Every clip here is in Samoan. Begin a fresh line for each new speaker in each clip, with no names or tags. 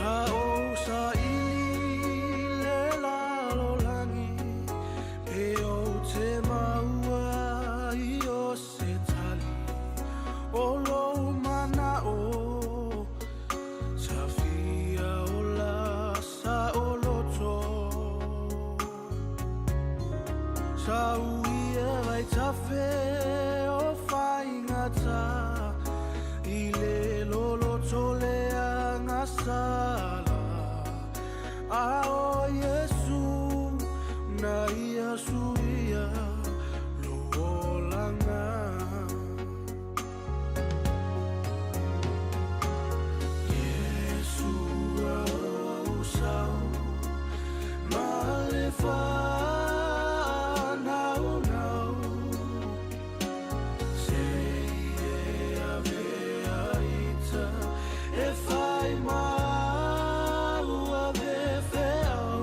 Sa ou saili le lalolagi Pe ou te maua i o se tali O lou manao Sa fia ola sa oloto Sa uia vaitafe o faigata I le loloto leaga sala A o Iesu na ia suia lou olaga Iesu a ou sau ma le fa'anaunau Se i e avea ita e fai mau ave feau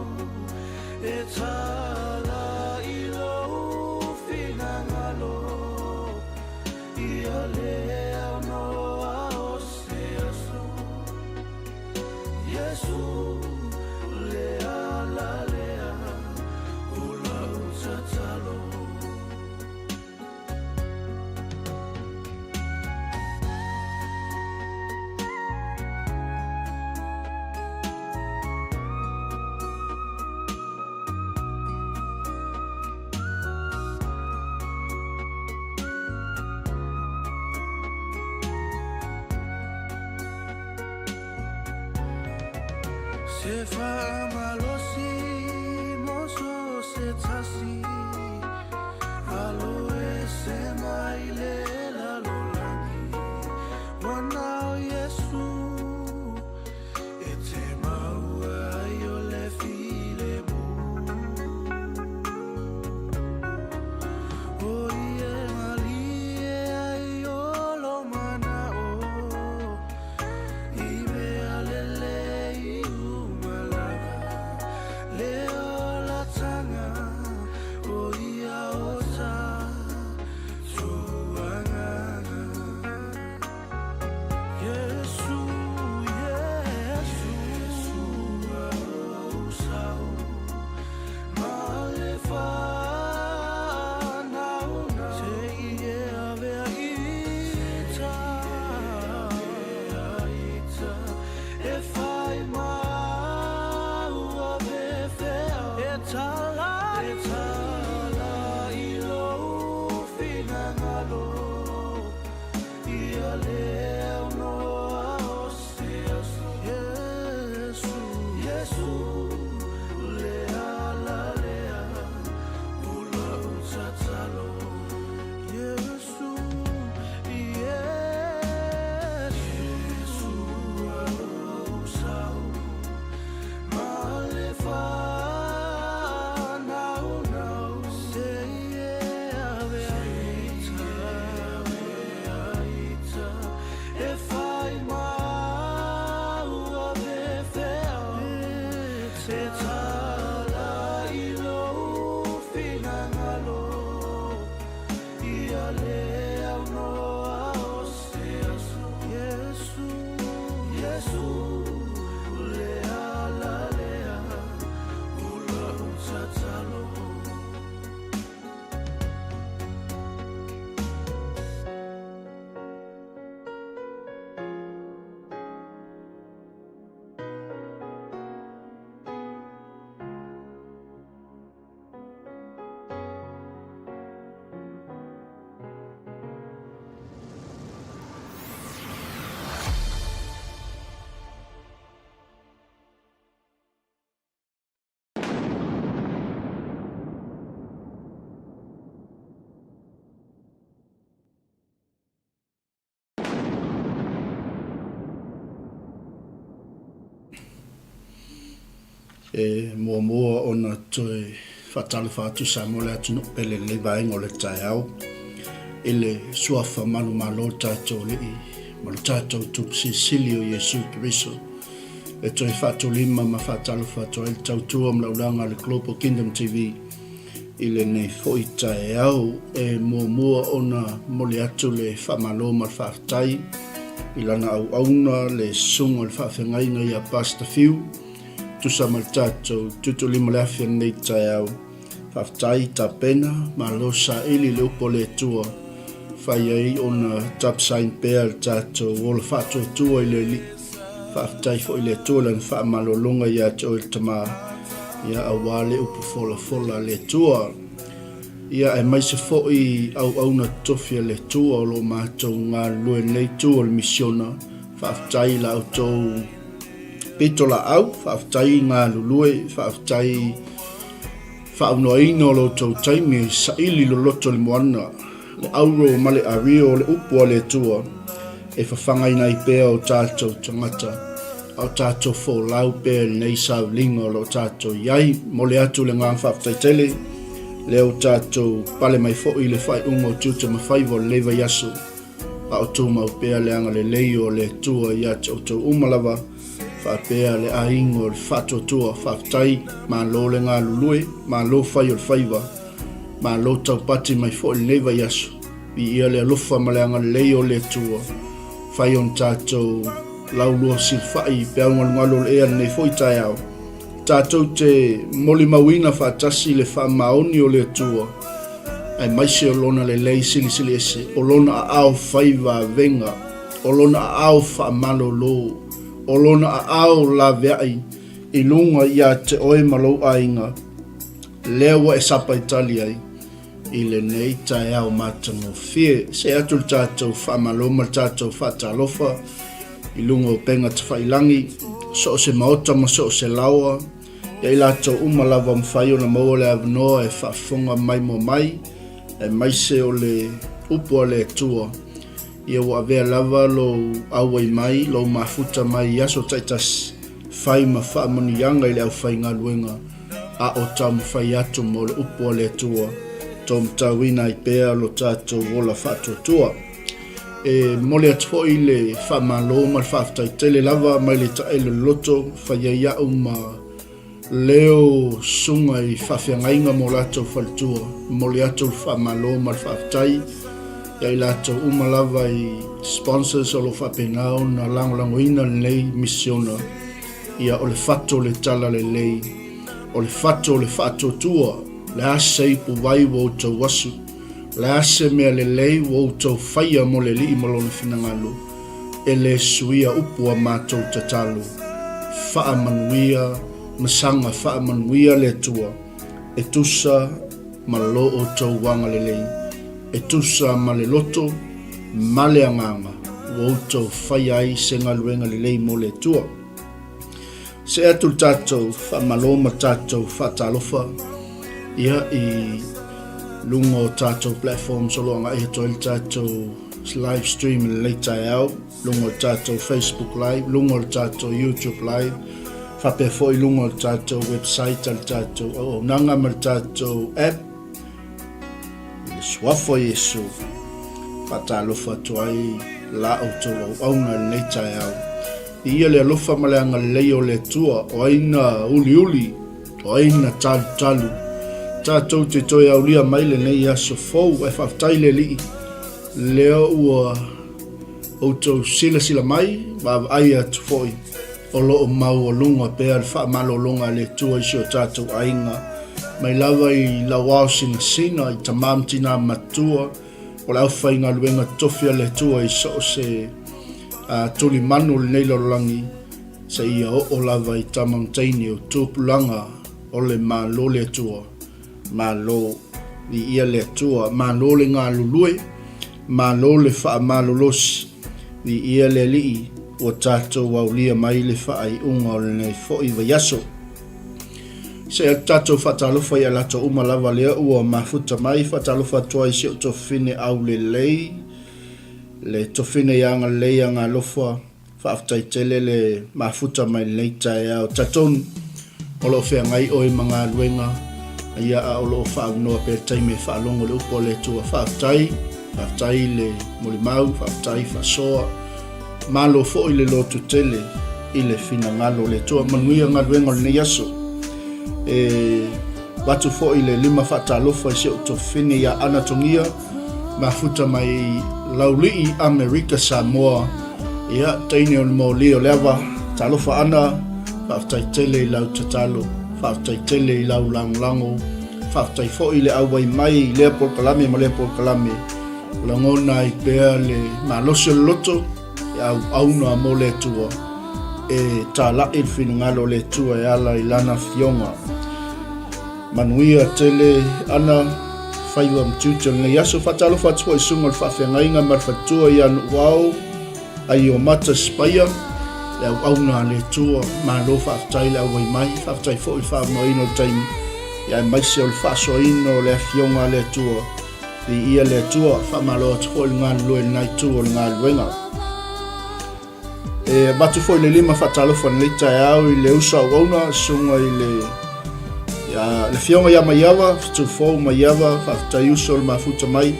E tala i lou finagalo Ia le aunoa o se aso Iesu le ala lea o lau tatalo. Se faamalosi mo so se tasi Alo ese mai le lalolagi Ua na o Iesu E te maua ai o le filemu O ia e malie ai o lou mana'o I mea lelei uma lava Le olataga o ia o ta tou agaga Iesu, Iesu, Iesu ou sau ma le fa'anaunau Se i e avea ita E fai mau ave feau E tala, e tala i lou finagalo Ia le aunoa o se aso Iesu, Iesu le ala lea o lau tatalo Iesu, Iesu, Iesu ou sau ma le fa'anaunau Se i e ave ai E fai mau ave feau E tala i lou finagalo Ia le aunoa o se aso Iesu, Iesu le ala lea o lau tatalo.
E muamua ona toe faatalofa atu Samoa le atunuu pele lenei vaega o le taeao i le suafa manumalo o tatou Alii ma lo tatou Tupu Silisili o Iesu Keriso. E toe faatolima ma faatalofa atu ai le tautua ma le aulaga a le Global Kingdom TV i lenei foi taeao. E muamua ona momoli atu le faamalo ma le faafetai i lana auauna le susuga o le faafeagaiga ia Pastor Fiu, tusa ma le tatou tuutuulima le afi o lenei taeao. Faafetai tapena, malo saili i le upu a le Atua, fai ai ona tapasaina pea le tatou ola faatuatua i le Alii. Faafetai foi i le Atua i lana faamalologa ia te oe le Tama, ia aua le upu folafola a le Atua. Ia aemaise foi auauna totofi a le Atua o lo o matou galulue i lenei itu o le misiona. Faafetai i la outou pitolaau, faafetai galulue, faafetai faaunoaina o lo outou taimi e saili loloto le moana, le auro ma le ario o le upu a le Atua e fafagaina ai pea o tatou tagata a o tatou folau pea i lenei sauliga o lo o tatou i ai. Momoli atu le agaga faafetai tele lea ua tatou pale mai foi i le faaiuga o tiute ma faiva o lenei vaiaso, a o tumau pea le agalelei o le Atua ia te outou uma lava, faapea le aiga o le faatuatua. Faafetai, malo le galulue, malo fai o le faiva, malo taupati mai foi i lenei vaiaso. Viia le alofa ma le agalelei o le Atua, fai ona tatou laulua silafai i peau galugalu o le ea lenei foi taeao. Tatou te molimauina faatasi le faamaoni o le Atua, aemaise o Lona lelei silisili ese, o Lona aao fai vavega, o Lona aao faamalolo, o Lona aao laveai i luga ia te oe ma lou aiga, lea ua e sapaitali ai i lenei taeao matagofie. See atu le tatou faamalo ma le tatou faatalofa i luga o upega tafailagi, so o se maota ma so o se laoa, ia i latou uma lava mafai ona maua le avanoa e faafofoga maimoa mai, aemaise o le upu a le Atua. Ia ua avea lava lou auai mai, lou mafuta mai i aso taitasi, fai ma faamanuiaga i le aufaigaluega, a o taumafai atu mo le upu a le Atua, tou matauina ai pea lo tatou ola faatuatua. E momoli atu foi le faamalo ma le faafetai tele lava mai le taele o le loto, fai ai au ma leo susuga i faafeagaiga ma o latou faletua. Momoli atu le faamalo ma le faafetai ia i latou uma lava i sponsors o lo o faapena ona lagolagoina lenei misiona. Ia o le fatu o le talalelei, o le fatu o le faatuatua, le a se ipuvai ua outou asu, le a se mea lelei ua outou faia mo le Alii ma Lona finagalo, e le suia upu a matou tatalo. Faamanuia ma saga faamanuia le Atua e tusa ma lo outou agalelei, e tusa ma le loto ma le agaga ua outou faia ai se galuega lelei mo le Atua. See atu le tatou faamalo ma tatou faatalofa ia i luga o tatou platforms o lo o agai atu ai le tatou live stream i lenei taeao, luga o le tatou Facebook live, luga o le tatou YouTube live, faapea foi luga o le tatou website a le tatou auaunaga ma le tatou app. I le suafa o Iesu, faatalofa atu ai la outou auauna i lenei taeao. Viia le alofa ma le agalelei o le Atua, o ai na uliuli, o ai na talutalu. Tatou te toe aulia mai lenei aso fou, ae faafetai le Alii, lea ua outou silasila mai, vaavaai atu foi, o lo o maualuga pea le faamalologa a le Atua i si o tatou aiga, mai lava i lauao sinasina, i tama ma tina matua, o le aufaigaluega tofi a le Atua i so o se tulimanu o lenei lalolagi, seia oo lava i tama ma teine o tupulaga o le Malo le Atua. Malo, viia le Atua, malo le galulue, malo le faamalolosi, viia le Alii ua tatou aulia mai le faaiuga o lenei foi vaiaso. Se a tatou faatalofa ia latou uma lava lea ua mafuta mai, faatalofa atu ai si ou tofine aulelei, le tofine ia agalelei agalofa, Faafetai tele le mafuta mai lenei taeao. Talitonu o lo o feagai oe ma galuega ia a o lo o faaunoa pea le taimi e faalogo le upu a le Atua. Faafetai, faafetai le molimau, faafetai faasoa. Malo foi le loto tele i le finagalo o le Atua. Manuia galuega o lenei aso. E avatu foi le lima faatalofa i si ou tofine ia Ana Togia, mafuta mai Laulii, Amerika Samoa. Ia, teine o le moli o le ava, talofa Ana, faafetai tele i lau tatalo, faafetai tele i lau lagolago, faafetai foi i le auai mai i lea polokalame ma lea polokalame, lagona ai pea le malosi o le loto e auauna mo le Atua, e talai le finagalo o le Atua e ala i Lana Afioga. Manuia tele Ana, faiva ma tiute o lenei aso. Faatalofa atu foi i susuga o le faafeagaiga ma le faletua ia Nuuao, Aiomata Sipaia, le auauna a le Atua. Malo faafetai le auai mai, faafetai foi i le faavanoaina o le taimi, aemaise o le faasoaina o le Afioga a le Atua. Viia le Atua, faamalo atu foi i le galulue i lena itu o le galuega. E avatu foi le lima faatalofa i lenei taeao i le uso auauna, susuga i le ia, le afioga ia Maiava, Fetufou Maiava, faafetai uso le mafuta mai.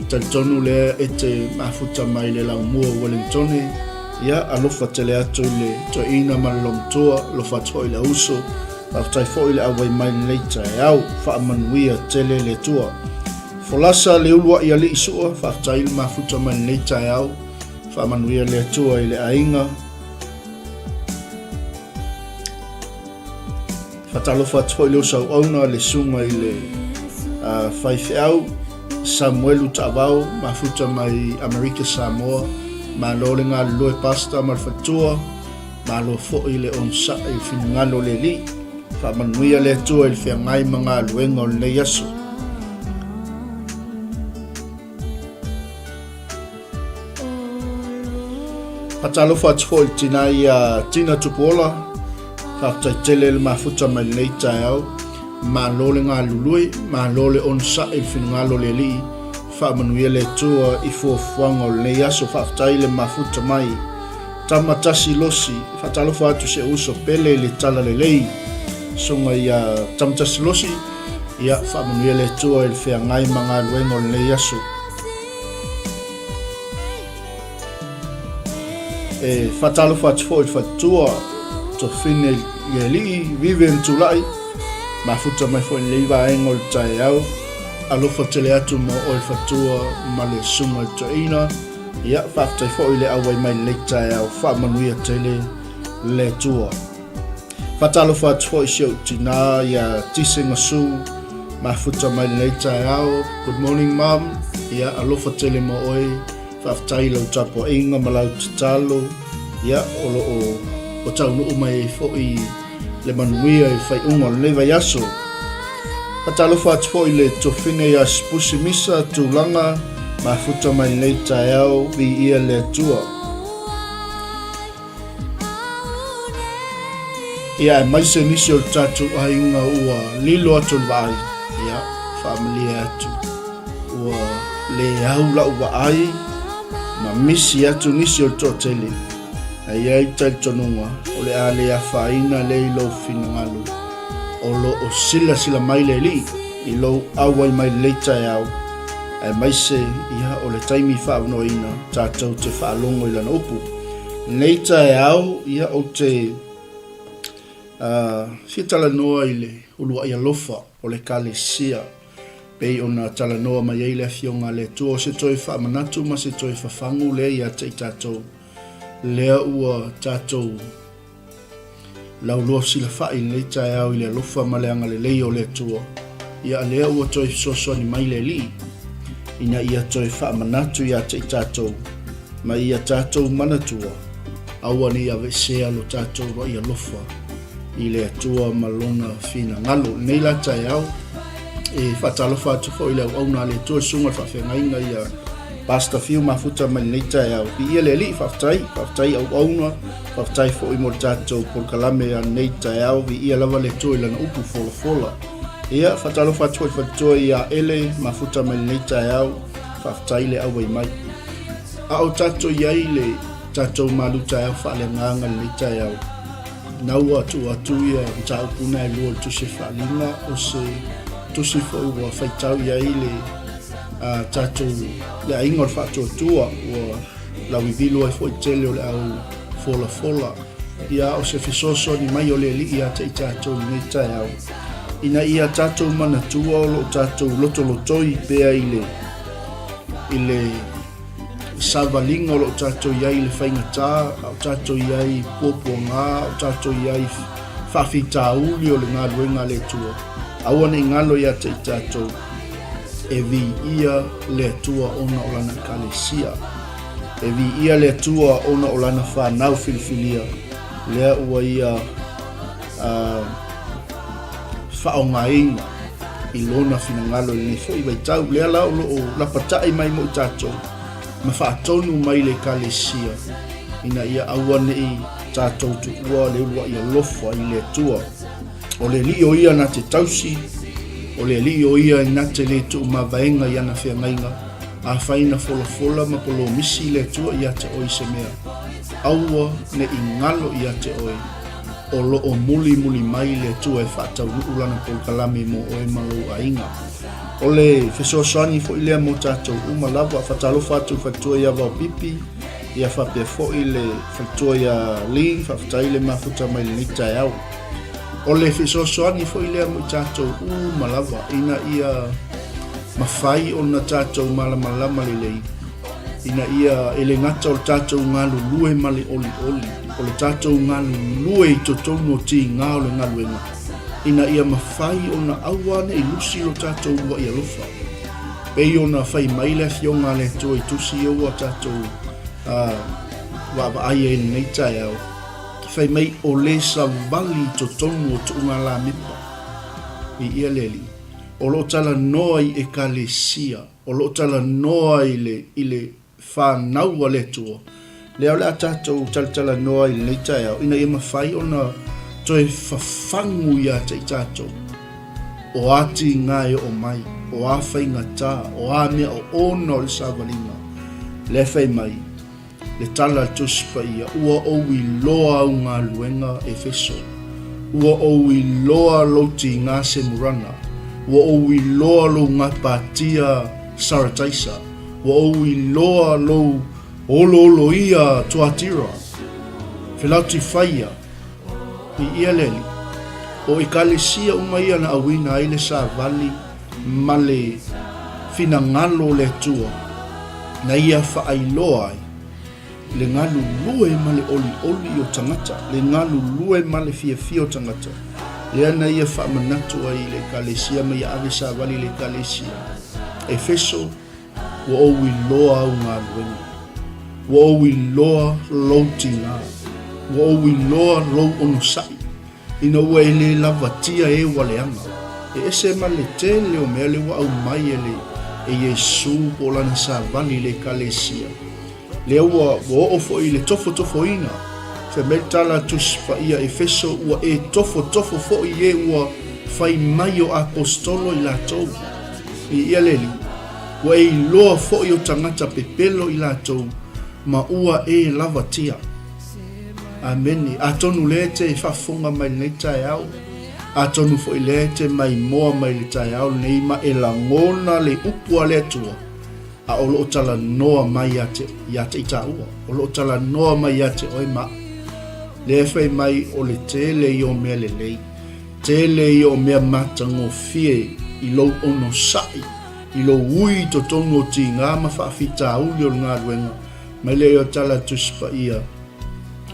Talitonu lea e te mafuta mai le laumua o Wellingtone. Ia, alofa tele atu i le toeaina ma le lomatua, alofa atu foi i le uso. Faafetai foi i le auai mai i lenei taeao. Faamanuia tele le Atua. Folasa le uluai alii sua, faafetai i le mafuta mai i lenei taeao. Faamanuia le Atua i le aiga. Faatalofa atu foi le uso auauna le susuga i le faifeau Samuelu Taavao, mafuta mai Amerika Samoa. Malo le galulue Pastor ma le faletua. Malo foi le onosai i le finagalo o le Alii. Faamanuia le Atua i le feagai ma galuega o lenei aso. Faatalofa atu foi i le tina ia Tina Tupuola, faafetai tele le mafuta mai lenei taeao. Malo le galulue, malo le onosai i le finagalo o le Alii, faamanuia le Atua i fuafuaga o lenei aso, faafetai le mafuta mai. Tama Tasi Losi, faatalofa atu si ou uso pele i le talalelei, susuga ia Tama Tasi Losi, ia faamanuia le Atua i le feagai ma galuega o lenei aso. E faatalofa atu foi i le faletua Tofine i le Alii, Vivian Tulai, mafuta mai foi i lenei vaega o le taeao. Alofa tele atu mo oe le faletua ma le susuga i le toeaina. Ia, faafetai foi i le auai mai lenei taeao, faamanuia tele le Atua. Faatalofa atu foi i si ou tinā ia Tise Gasu, mafuta mai lenei taeao. Good morning mom, ia alofa tele mo oe, faafetai i lau tapuaiga ma lau tatalo, ia o lo o o taunuu mai ai foi le manuia i le faaiuga o lenei vaiaso. Faatalofa atu foi i le Tofine ia Sipusi Misa Tulaga, mafuta mai lenei taeao, viia le Atua. Ia, aemaise nisi o le tatou aiga ua lilo atu le vaai, ia, faamalie atu, ua le au lau vaai ma misi atu nisi o le toatele. Ae i ai talitonuga o le a le afaina lea i lou finagalo, o lo o silasila mai le Alii i lou auai mai lenei taeao, aemaise ia o le taimi faavanoaina tatou te faalogo i Lana upu. Lenei taeao, ia ou te fia talanoa i le uluai alofa o le Ekalesia, pei ona talanoa mai ai le Afioga a le Atua, o se toe faamanatu ma se toe fafagu lea ia te i tatou, lea ua tatou laulua fesilafai i lenei taeao i le alofa ma le agalelei o le Atua, ia lea ua toe fesoasoani mai le Alii, ina ia toe faamanatu ia te i tatou, ma ia tatou manatua, aua ne i aveesea lo tatou uluai alofa i le Atua ma Lona finagalo. Lenei la taeao, e faatalofa atu foi i le auauna a le Atua, le susuga i le faafeagaiga ia Pastor Fiu Mafuta mai lenei taeao. Viia le Alii, faafetai, faafetai auauna, faafetai foi mo le tatou polokalame a lenei taeao. Viia lava le Atua i Lana upu folafola. Ia, faatalofa atu foi i le faletua ia Ele Mafuta mai lenei taeao, faafetai le auai mai. A o tatou i ai i le tatou malu taeao faaleagaga lenei taeao, na ua tuu atu ia mataupu na e lua o le tusi faaaliga, o se tusi foi ua faitau i ai le tatou le aiga o le faatuatua, ua lauivilu ai foi tele o le au folafola. Ia, o se fesoasoani mai o le Alii ia te i tatou i lenei taeao, ina ia tatou manatua o lo o tatou lotolotoi pea i le i le savaliga o lo o tatou i ai i le faigata, a o tatou i ai i puapuaga, a o tatou i ai i faafitauli o le galuega a le Atua, aua ne i galo ia te i tatou e viia le Atua ona o Lana Ekalesia. E viia le Atua ona o Lana fanau filifilia, lea ua Ia uh, faaaogaina i Lona finagalo i lenei foi vaitau. Lea la o lo o lapatai mai mo i tatou ma faatonu mai le Ekalesia ina ia aua ne i tatou tuua le uluai alofa i le Atua. O le Alii o ia na te tausi, o le Alii o ia na te le tuumavaega i ana feagaiga, afai na folafola ma polomisi le Atua ia te oe i se mea, aua ne i galo ia te oe, o lo o mulimuli mai le Atua e faataunuu lana polokalame mo oe ma lou aiga. O le fesoasoani foi lea mo tatou uma lava. Faatalofa atu i faletua ia Vaopipi, ia faapea foi le faletua ia Lee, faafetai le mafuta mai lenei taeao. O le fesoasoani foi lea mo i tatou uma lava ina ia mafai ona tatou malamalama lelei ina ia e le gata o le tatou galulue ma le olioli, o le tatou galulue i totonu o tiga o le galuega, ina ia mafai ona aua ne i lusi lo tatou uluai alofa. Pei ona fai mai le Afioga a le Atua i tusi ia ua tatou vaavaai ai i lenei taeao, fai mai o le savali i totonu o tuugalamepa, viia le Alii, o lo o talanoa i Ekalesia, O lo o talanoa i le, i le fanau a le Atua, lea o le a tatou talatalanoa i lenei taeao, ina ia mafai ona toe fafagu ia te i tatou, o a tiga e oo mai, o a faigata, o a mea oona o le savaliga, lea e fai mai, Le tala a le Tusi Paia, Ua ou iloa au galuega, Efeso. Ua ou iloa lou tiga Semurana. Ua ou iloa lou gapatia Sarataisa. Ua ou iloa lou olooloia Tuatira. Felautifai i ia le Alii. O Ekalesia uma ia na auina ai le savali ma le finagalo o le Atua na ia faailoa ai le galulue ma le olioli o tagata, le galulue ma le fiafia o tagata, lea na ia faamanatu ai i le Ekalesia ma ia ave savali i le Ekalesia. Efeso, ua ou iloa au galuega, ua ou iloa lou tiga, ua ou iloa lou onosai, Ina ua e le lavatia e ua leaga. E ese ma le tele o mea le ua aumai e le e Iesu po o lana savali i le Ekalesia. Lea ua ua oo foi i le tofotofoina. Fai mai le tala a Tusi Paia Efeso ua e tofotofo foi i e ua fai mai o Aposetolo i latou. Viia le Alii. Ua e iloa foi o tagata pepelo i latou ma ua e lavatia. Amene. Atonu lea e te faafofoga mai lenei taeao, atonu foi lea e te maimoa mai le taeao lenei ma e lagona le upu a le Atua, a o lo o talanoa mai ia te, ia te i tāua, o lo o talanoa mai ia te oe ma au. Lea e fai mai o le tele ia o mea lelei, tele ia o mea matagofie i lou onosai, i lou ui i totonu o tiga ma faafitauli o le galuega, Mai lea o tala Tusi Paia,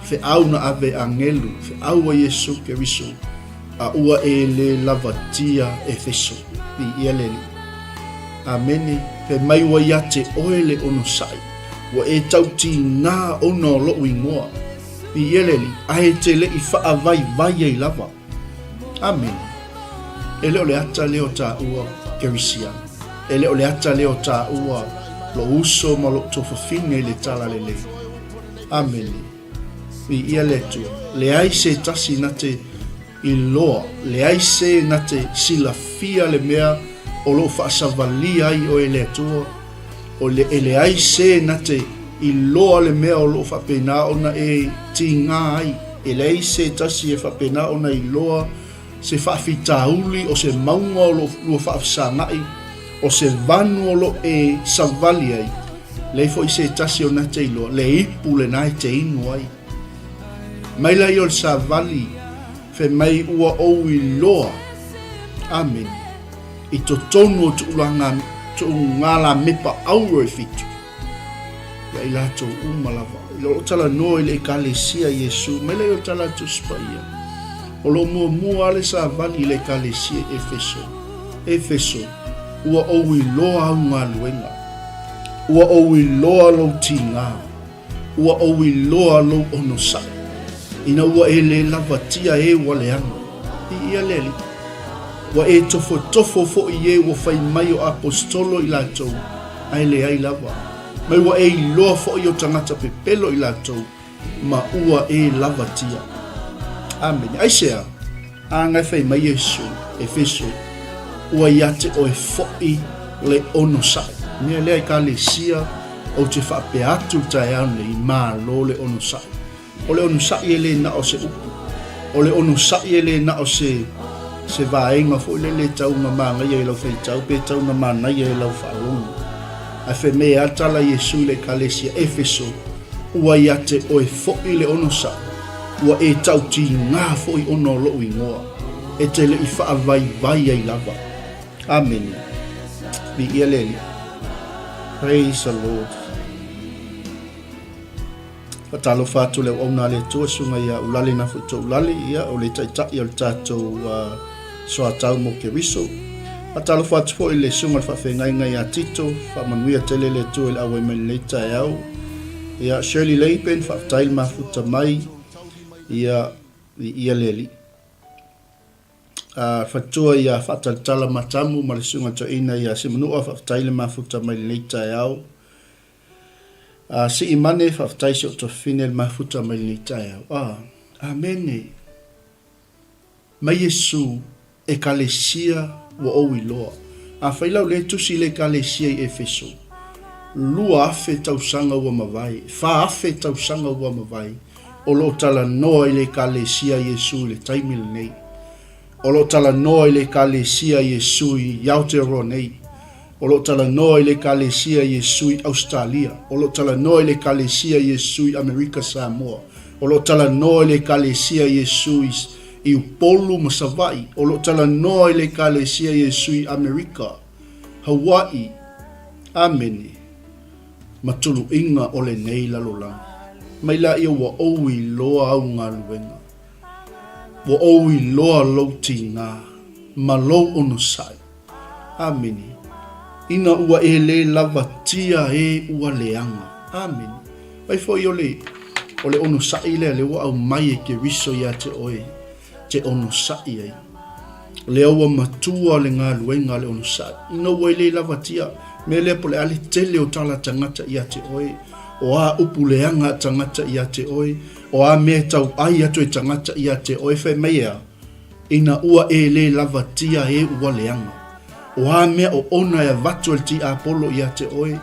feau na ave agelu, feau a Iesu Keriso, a ua e le lavatia Efeso. Viia le Alii. Amene. Fai mai ua ia te oe le onosai, ua e tautigā ona o loʻu ingoa. Viia le Alii, a e te leʻi faavaivai ai lava. Amene. E le o le ata lea o tāua Kerisiano. E le o le ata lea o tāua lou uso ma lou tuafafine i le Talalelei. Amene. Viia le Atua. Leai se tasi na te iloa, leai se na te silafia le mea o lo o faasavalia ai oe e le Atua, o le, e leai se na te iloa le mea o lo o faapena ona e tigā ai, e leai se tasi e faapena ona iloa se faafitauli o se mauga o lo lua faafesagaʻi, o se vanu o lo e savali ai, leai foi se tasi o na te iloa le ipu lena e te inu ai. Mai laia o le savali, fai mai ua ou iloa. Amene. I totonu o tuulaga, tuugalamepa auro e fitu. Ia i latou uma lava. I lo talanoa i le Ekalesia Iesu, mai lea o le tala a Tusi Paia. O lo o muamua lava le savali i le Ekalesia i Efeso. Efeso, ua ou iloa au galuega. Ua ou iloa lou tiga. Ua ou iloa lou onosai, ina ua e le lavatia e ua leaga. Viia le Alii. Ua e tofotofo foi e ua fai mai o Aposetolo i latou, ae leai lava. Mai ua e iloa foi o tagata pepelo i latou, ma ua e lavatia. Amene. Aisea? A ngai fai mai Iesu, Efeso, ua ia te oe foi le onosai. Mea lea Ekalesia, ou te faapea atu le taeao nei, malo le onosai. O le onosai e le na o se upu. O le onosai e le na o se, se vaega foi lele e tau na manaia i lau faitau pe tau na manaia i lau faalogo. Ae fai mai e a tala Iesu i le Ekalesia Efeso, ua ia te oe foi le onosai. Ua e tautiga foi ona o lou igoa, e te le i faavaivai ai lava. Amene. Viia le Alii. Praise the Lord. Faatalofa atu le auauna a le Atua, susuga ia Ulale na foi Toulale, ia o le taitai o le tatou soatau mo Keriso. Faatalofa atu foi le susuga le faafeagaiga ia Tito, faamanuia tele le Atua i le auai mai lenei taeao. Ia Shirley Laban, faafetai le mafuta mai, ia viia le Alii. Faletua ia Faatalatala Matamu ma le susuga toeaina ia Simanua, faafetai le mafuta mai lenei taeao. Siimane, faafetai si ou tuafafine le mafuta mai lenei taeao. Amene. Mai Iesu, Ekalesia ua ou iloa. Afai la o lea e tusi i le Ekalesia i Efeso, 2000 tausaga ua mavae, 4000 tausaga ua mavae, o lo o talanoa i le Ekalesia a Iesu i le taimi lenei. O lo o talanoa i le Ekalesia a Iesu i Aotearoa nei. O lo o talanoa i le Ekalesia a Iesu i Ausetalia. O lo o talanoa i le Ekalesia a Iesu i Amerika Samoa. O lo o talanoa i le Ekalesia a Iesu i, i Upolu ma Savaii. O lo o talanoa i le Ekalesia a Iesu i Amerika, Hawaii, Amene, ma tuluiga o lenei lalolagi. Mai laia ua ou iloa au galuega. Ua ou iloa lou tiga ma lou onosai. Amene. Ina ua e le lavatia e ua leaga. Amene. Vai foi o le, o le onosai lea lea ua aumai e Keriso ia te oe, te onosai ai. Lea ua matua le galuega a le onosai. Ina ua e le lavatia, mea lea po o le a le tele o tala tagata ia te oe, o a upu leaga a tagata ia te oe, o a mea e tauai atu e tagata ia te oe, fai mai e a? Ina ua e le lavatia e ua leaga. O a mea oona e avatu e le tiapolo ia te oe,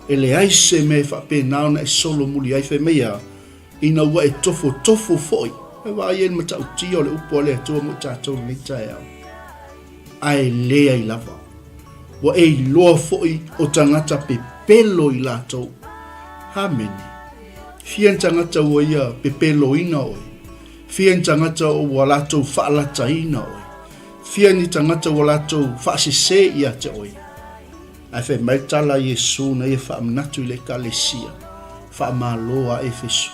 e leai se mea e faapena ona e solomuli ai, fai mai a, ina ua e tofotofo foi, e vaai ai le matautia o le upu a le Atua mo i tatou i lenei taeao. Ae leai lava. Ua e iloa foi o tagata pepelo i latou. Amene. Fia ni tagata ua ia pepeloina oe. Fia ni tagata ua latou faalataina oe. Fia ni tagata ua latou faasese ia te oe. Ae fai mai le tala a Iesu na ia faamanatu i le Ekalesia, Faamalo a Efeso,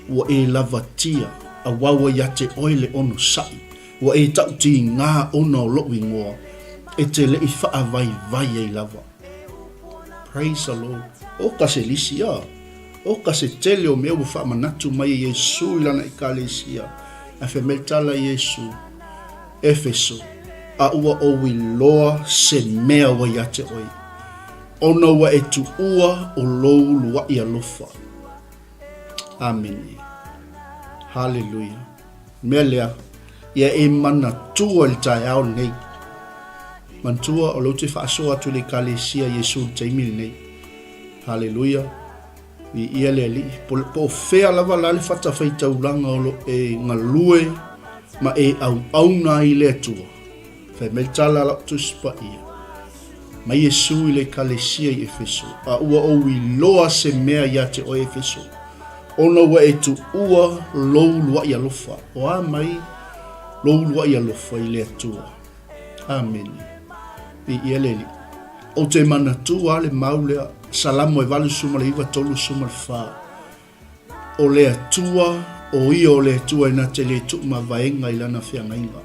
ua e lavatia, auā ua ia te oe le onosai, ua e tautiga ona o lou igoa, e te le i faavaivai ai lava. Praise the Lord. O ka se lisi, a. O ka se tele o mea ua faamanatu mai e Iesu i lana Ekalesia. Ae fai mai le tala a Iesu, Efeso, a ua ou iloa se mea ua ia te oe, ona ua e tuua o lou uluaʻi alofa. Amene. Haleluia. Mea lea, ia e manatua i le taeao lenei. Manatua o lea ou te faasoa atu i le Ekalesia Iesu i le taimi lenei. Haleluia. Viia le Alii. Po, po o fea lava la le fatafaitaulaga o lo e galue ma e auauna ai le Atua. Fai mai le tala a lau Tusi Paia. Mai Iesu i le Ekalesia i Efeso, a ua ou iloa se mea ia te oe Efeso, ona ua e tuua lou uluaʻi alofa. O a mai lou uluaʻi alofa i le Atua? Amene. Viia le Alii. Ou te manatua le mau lea. Salamo e 89, 34, O le Atua, o Ia o le Atua e na te le tuumavaega i Lana feagaiga.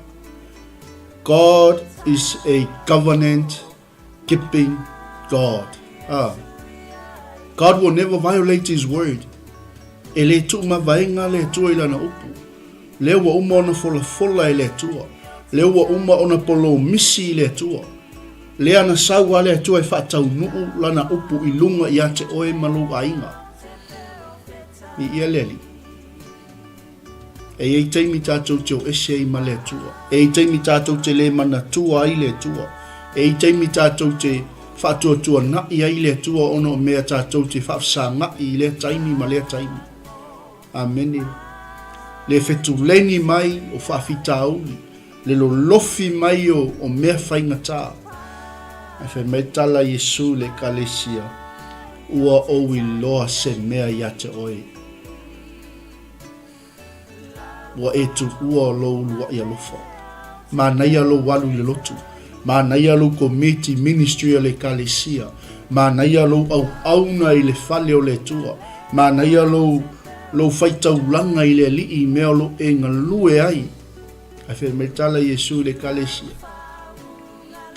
God is a covenant keeping God. Ah. God will never violate his word. E le tuumavaega le Atua i Lana upu. Lea ua uma ona folafola e le Atua. Lea ua uma ona polomisi i le Atua. Lea na sau a le Atua e faataunuu Lana upu i luga ia te oe ma lou aiga. Viia le Alii. E i ai taimi tatou te o ese ai ma le Atua. E i ai taimi tatou te le manatua ai le Atua. E i ai taimi tatou te faatuatuana'i ai le Atua ona o mea tatou te faafesaga'i i lea taimi ma lea taimi. Amene. Le fetuleni mai o faafitauli, le lolofi mai o, o mea faigata. Ae fai mai tala a Iesu i le Ekalesia, Ua ou iloa se mea ia te oe. Ua e tuua o lou uluaʻi alofa. Manaia lou alu i le lotu. Manaia lou komiti ministry a le Ekalesia. Manaia lou auauna i le fale o le Atua. Manaia lou, lou faitaulaga i le Alii i mea o lo o e galue ai. Ae fai mai tala Iesu i le Ekalesia,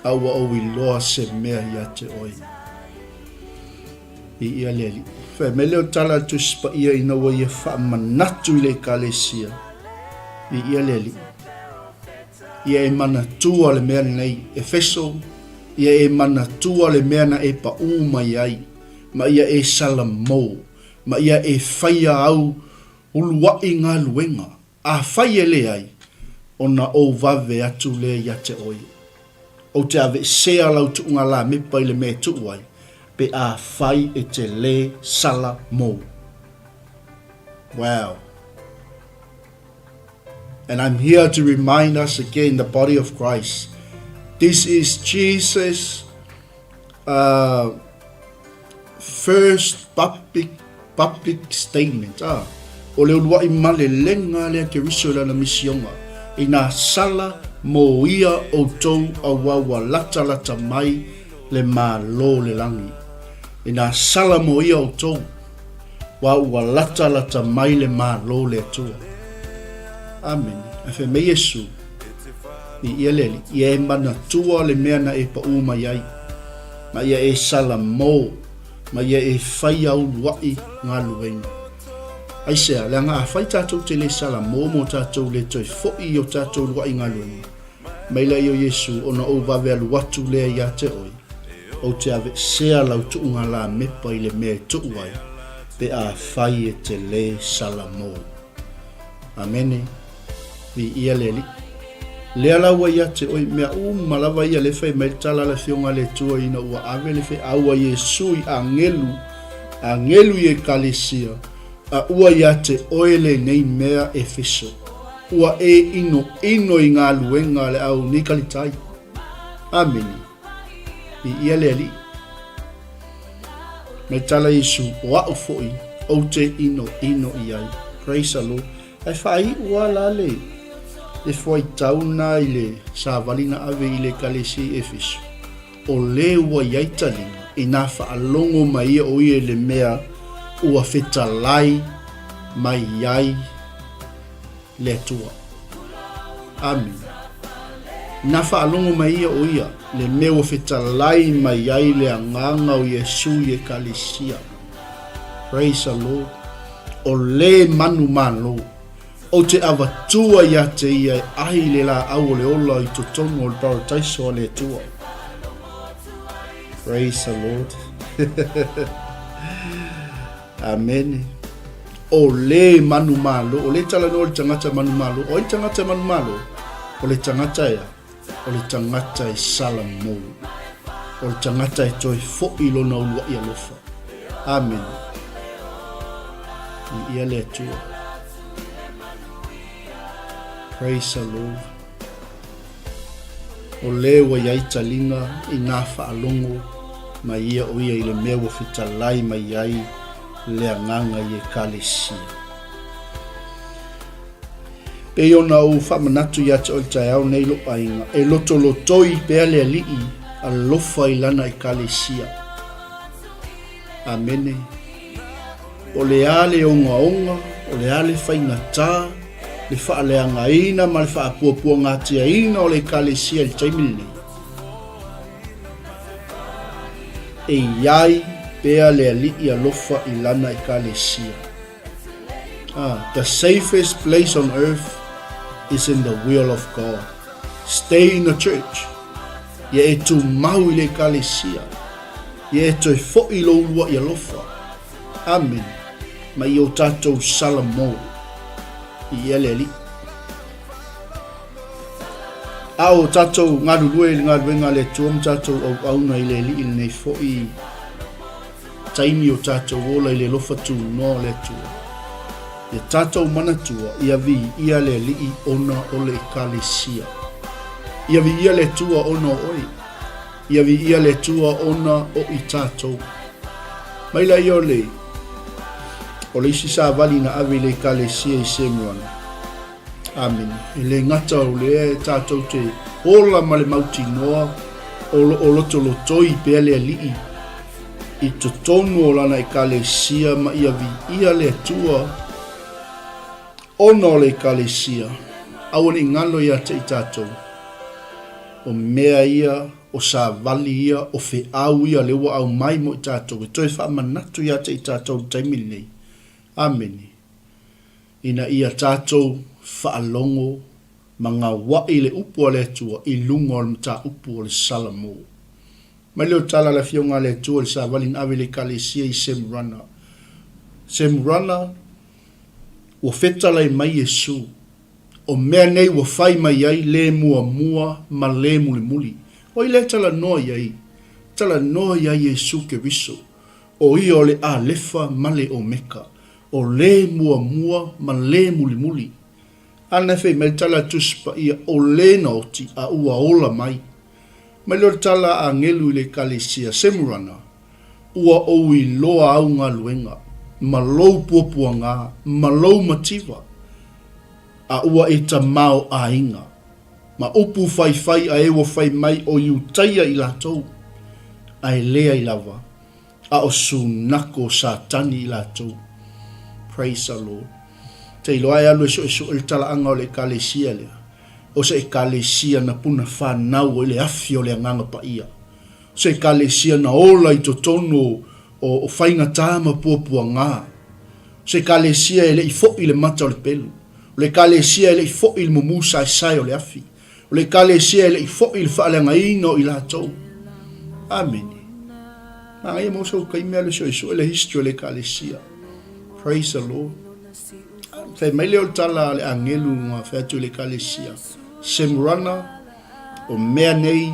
A ua ou iloa se mea ia te oe. Viia le Alii. Fai mai lea o tala a le Tusi Paia ina ua ia faamanatu i le Ekalesia. Viia le Alii. Ia e manatua le mea lenei, Efeso, ia e manatua le mea na e paʻū mai ai, ma ia e salamo, ma ia e faia au uluaʻi galuega, Afai e leai, ona ou vave atu lea ia te oe. Ou te aveesea lau tuuga lamepa i le mea e tuu ai, pe afai e te lē sala mou. Wow. And I'm here to remind us again, the body of Christ. This is Jesus' uh, first public, public statement, ā, o le uluaʻi malelega lea Keriso i lana misioga, inā sala mō ia ʻoutou auā ua latalata mai le Malo o le lagi. Inā sala mō ia ʻoutou, wā ua latalata mai le Malo o le Atua. Amene. Ae fai mai Iesu, I ia le Alii, ia e manatua le mea na e paʻū mai ai. Ma ia e salamo, ma ia e fai a uluaʻi galuega. Aisea, leaga afai tatou te le salamo mo tatou le toe foʻi i o tatou uluaʻi galuega, mai laia o Iesu ona ou vave alu atu lea ia te oe, ou te aveesea lau tuuga lamepa i le mea e tuu ai, pe afai e te le salamo. Amene. Viia le Alii. Lea la ua ia te oe, mea uma lava ia le fai mai le tala a le Afioga a le Atua ina ua ave le feau a Iesu i agelu, agelu i Ekalesia, a ua ia te oe lenei mea Efeso. Ua e inoino i galuega a le au Nikalitai. Amene. Viia le Alii. Mai tala Iesu, o a'u foi, ou te inoino i ai. Praise the Lord. Ae faaiu a la le le fuaitau na i le savali na ave i le Ekalesia i Efeso, o le ua i ai taliga, inā faalogo mai ia o ia i le mea ua fetalai mai ai le Atua. Amene. Inā faalogo mai ia o ia le mea ua fetalai mai ai le Agaga o Iesu i Ekalesia. Praise the Lord. O le manu malo, ou te avatua ia te ia e ai le laau o le ola i totonu o le parataiso a le Atua. Praise the Lord. Amene. O le manu malo, o le talanoa le tagata manu malo, o ai tagata manu malo? O le tagata ea, o le tagata e salamo, o le tagata e toe foʻi lona uluaʻi alofa. Amene. Viia le Atua. Praise the Lord. O le ua i ai taliga i nā faalogo mai ia o ia i le mea ua fetalai mai ai le Agaga i Ekalesia. Pei ona ou faamanatu ia te oe i le taeao nei lou aiga, e lotolotoi pea le Alii alofa i lana Ekalesia. Amene. O le a le ogaoga, o le a le faigata, le faaleagaina ma le faapuapuagatiaina o le Ekalesia i le taimi lenei, e i ai pea le Alii alofa i Lana Ekalesia. Ah, the safest place on earth is in the will of God. Stay in the church. Ia e tumau i le Ekalesia. Ia e toe foʻi i lou uluaʻi alofa. Amene. Ma i o tatou Salamo. I ia le Alii. A o tatou galulue i le galuega a le Atua ma tatou auauna i le Alii lenei foi taimi o tatou ola i le alofa tunoa o le Atua. Ia tatou manatua, ia viia le Alii ona o le Ekalesia. Ia viia le Atua ona o oe. Ia viia le Atua ona o i tatou. Mai la ia o le o le isi savali na ave i le Ekalesia i Semurana. Amene. E le gata o lea e tatou te ola ma le mautinoa o lo o lotolotoi pea le Alii i totonu o Lana Ekalesia ma ia viia le Atua ona o le Ekalesia. Aua ne i galo ia te i tatou, o mea ia, o savali ia, o feau ia lea ua aumai mo i tatou e toe faamanatu ia te i tatou i le taimi lenei. Amene. Ina ia tatou faalogo ma gauaʻi le upu a le Atua i luga o le mataupu o le Salamo. Mai lea o tala a le Afioga a le Atua i le savali na ave i le Ekalesia i Semurana. Semurana, ua fetalai mai Iesu, o mea nei ua fai mai ai le muamua ma le mulimuli. O ai lea e talanoa i ai? Talanoa ia Iesu Keriso, o ia o le Alefa ma le Omeka, O le muamua ma le mulimuli. Ana e fai mai le tala a Tusi Paia, o le na oti a ua ola mai. Mai lea o le tala a agelu i le Ekalesia Semurana, Ua ou iloa au galuega, ma lou puapuagā, ma lou mativa, a ua e tamaoaiga, ma upu faifai a e ua fai mai o Iutaia i latou, a e leai lava. A o sunako o Satani i latou. Praise the Lord. Te iloa e alu e suesue le talaaga o le Ekalesia lea, o se Ekalesia na puna fanau ai le afi o le Agaga Paia. O se Ekalesia na ola i totonu o, o faigata ma puapuagā. O se Ekalesia e le i foʻi le mata o le pelu. O le Ekalesia e le i foʻi le mumu saesae o le afi. O le Ekalesia e le i foʻi i le faaleagaina o i latou. Amene. Manaia mau sou taimi alu e suesue le history o le Ekalesia. Praise the Lord. Fai mai lea o le tala a le agelu na fai atu i le Ekalesia. Semurana, o mea nei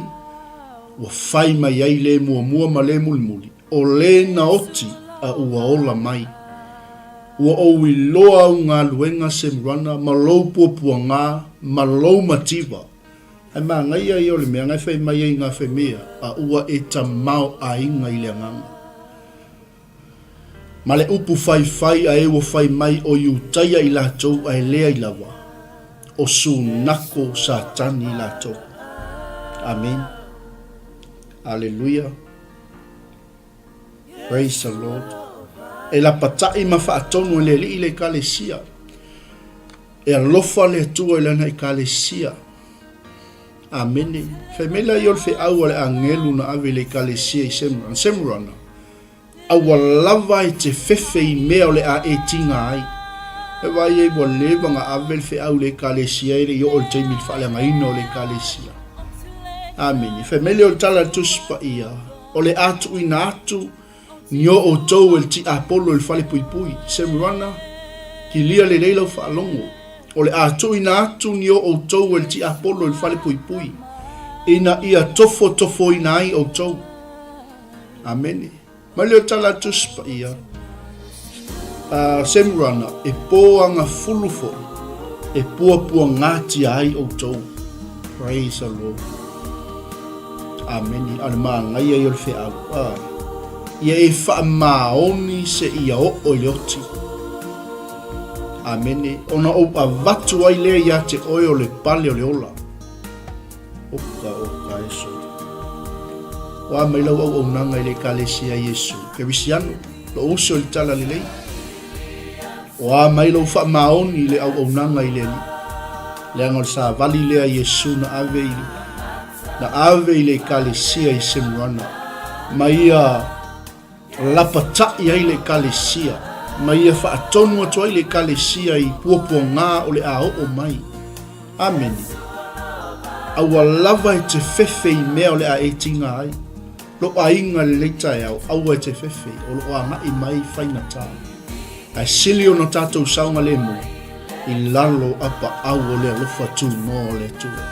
ua fai mai ai le muamua ma le mulimuli, o le na oti a ua ola mai. Ua ou iloa au galuega Semurana ma lou puapuagā ma lou mativa. Ae manaia ia o le mea na e fai mai ai i ngā whaimea, a ua e tamaoaiga i le agaga. Ma le upu faifai a e ua fai mai o Iutaia i latou a e leai lava, o sunako Satani i latou. Amen. Aleluia. Praise the Lord. E lapataʻi ma faatonu e le Alii le Ekalesia. E alofa le Atua i lana Ekalesia. Amene. Fai mai la ia o le feau a le agelu na ave i le Ekalesia i Semurana. Semurana, aua lava e te fefe i mea o le a e tiga ai. E vaai ai ua leva na ave le feau i le Ekalesia e le i oo i le taimi i le faaleagaina o le Ekalesia. Amene. Fai mai lea o le tala a le Tusi Paia, O le a tuuina atu ni o outou e le tiapolo i le falepuipui. Semurana, kilia lelei lau faalogo. O le a tuuina atu ni o outou e le tiapolo i le falepuipui, ina ia tofotofoina ai outou. Amene. Mai lea o tala a Tusi Paia, a Semurana, e pōagafulu foi, e puapuagatia ai outou. Praise the Lord. Amene. A o le māgaia ia o le feau. A. Ia e faamaoni se ia oo i le oti. Amene. Ona ou avatu ai lea ia te oe o le pale o le ola. Oka, oka, e sole. Ua mai lau auaunaga i le Ekalesia Iesu, Kerisiano. Lou uso i le talalelei. O a mai lou faamaoni i le auaunaga i le Alii, leaga o le savali lea a Iesu na ave i na ave i le Ekalesia i Semurana, ma ia lapatai ai le Ekalesia, ma ia faatonu atu ai le Ekalesia i puapuagā o le a oo mai. Amene. Aua lava e te fefe i mea o le a e tiga ai. Lou aiga i lenei taeao, aua e te fefe, o lo o agai mai faigata. Ae sili ona tatou saogalemu i lalo apaau o le alofa tunoa o le Atua.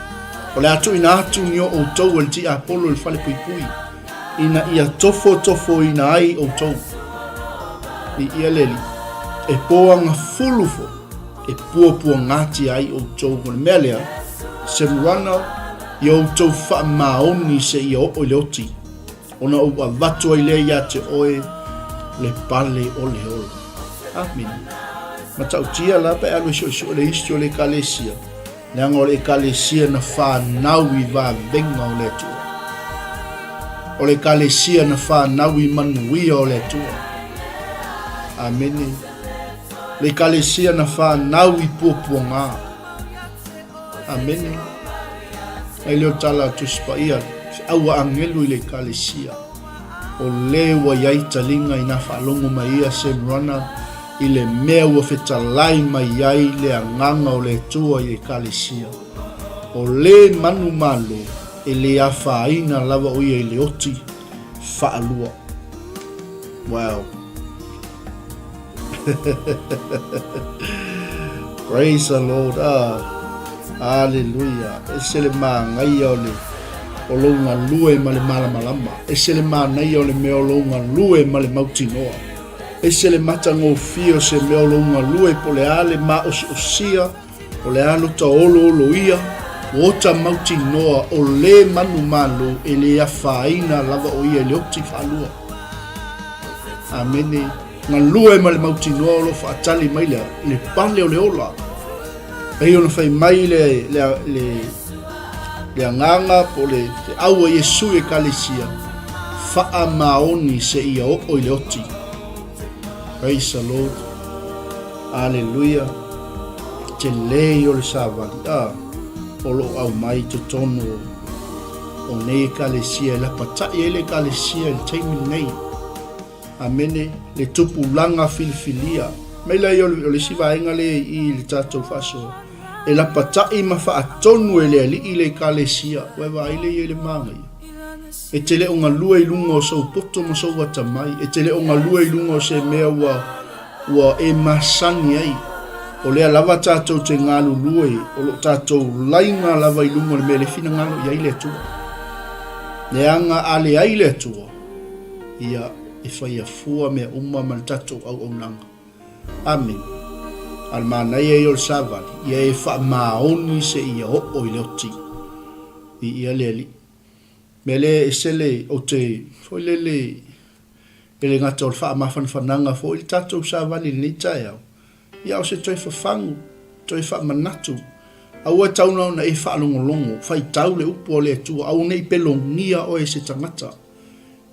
O le a tuuina atu ni o outou e le tiapolo i le falepuipui, ina ia tofotofoina ai outou. Viia le Alii, e poagafulu foi, e puapuagatia ai outou. O le mea lea, Semurana, ia outou faamaoni seia oo i le oti, ona ou avatu ai lea ia te oe le pale o le ola. Amene. Matautia la pe alu e suesue le history o le Ekalesia, leaga o le Ekalesia na fanau i vavega o le Atua. O le Ekalesia na fanau i manuia o le Atua. Amene. Le Ekalesia na fanau i puapuaga. Amene. Mai lea o tala a Tusi Paia, feau a agelu i le Ekalesia. O le ua i ai taliga i nā faalogo mai ia Semurana i le mea ua fetalai mai ai le Agaga o le Atua i Ekalesia. O le manumalo e le afaina lava o ia i le oti faalua. Wow. Praise the Lord. Ah, hallelujah. Ese le manaia o le o lou galue ma le malamalama. Ese le manaia o le mea o lou galue ma le mautinoa. Ese le matagofie o se mea o lou galue po o le a le maosiosia O le a lota olooloia, ua ota mautinoa o le manumalo e le afaina lava o ia i le oti faalua. Amene. Galue ma le mautinoa o lo o faatali mai le, le pale o le ola. Pei ona fai mai le, le, le, le agaga po o le feau a Iesu i Ekalesia, faamaoni seia oo i le oti. Praise the Lord. Aleluia. Tele o le savali a o lo o aumai i totonu o nei ekalesia e lapata'i ai le ekalesia i le taimi lenei. Amene. Le tupulaga filifilia. Mai lai o le isi vaega lea i i le tatou faasoa. E lapata'i ma faatonu e le Alii le ekalesia. Ua e vaai lea i ai le manaia. E te le o galue i luga o sou poto ma sou atamai. E te le o galue i luga o se mea ua ua e masani ai. O lea lava tatou te galulue, o lo o tatou laina lava i luga o le mea e le finagalo i ai le Atua. Leaga a leai le Atua, ia, e faia fua mea uma ma le tatou auaunaga. Amene. A o le manaia ia o le savali, ia e faamaoni seia oo i le oti. Viia le Alii. Mea lea e ese le, ou te, foi lele, E le gata o le faamafanafanaga foi le tatou savali i lenei taeao, ia a o se toe fafagu, toe faamanatu. Aua e tau na ona e faalogologo, faitau le upu a le Atua, aua ne i pelogia oe e se tagata.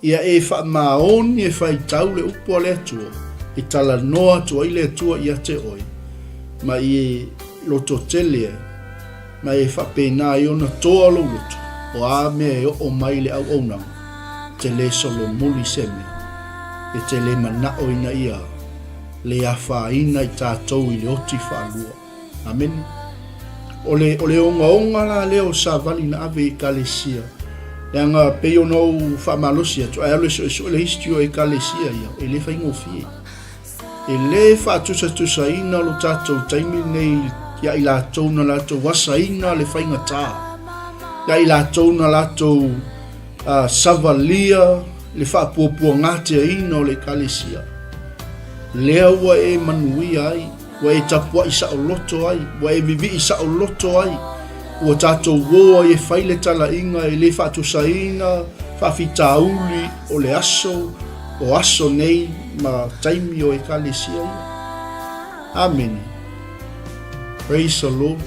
Ia e faamaoni e faitau le upu a le Atua, e talanoa atu ai le Atua ia te oe, ma i e lototele ai, ma e faapena ai ona toa lou loto, o a mea e oo mai i le auaunaga, te le solomuli se mea, e te le manao ina ia le afaina i tatou i le oti faalua. Amene. O le, o le ogaoga la lea o savali na ave i Ekalesia, leaga pei ona ou faamalosi atu, ae alu e suesue le history o Ekalesia ia, e le faigofie. E le faatusatusaina lo tatou taimi lenei ia i latou na latou asaina le faigatā, ia i latou na latou savalia le faapuapuagateaina o le Ekalesia. Lea ua e manuia ai, ua e tapuai saoloto ai, ua e vivii saoloto ai, ua tatou o ai e fai le talaiga e le faatusaina faafitauli o le aso o aso nei ma taimi o Ekalesia ia. Amene. Praise the Lord.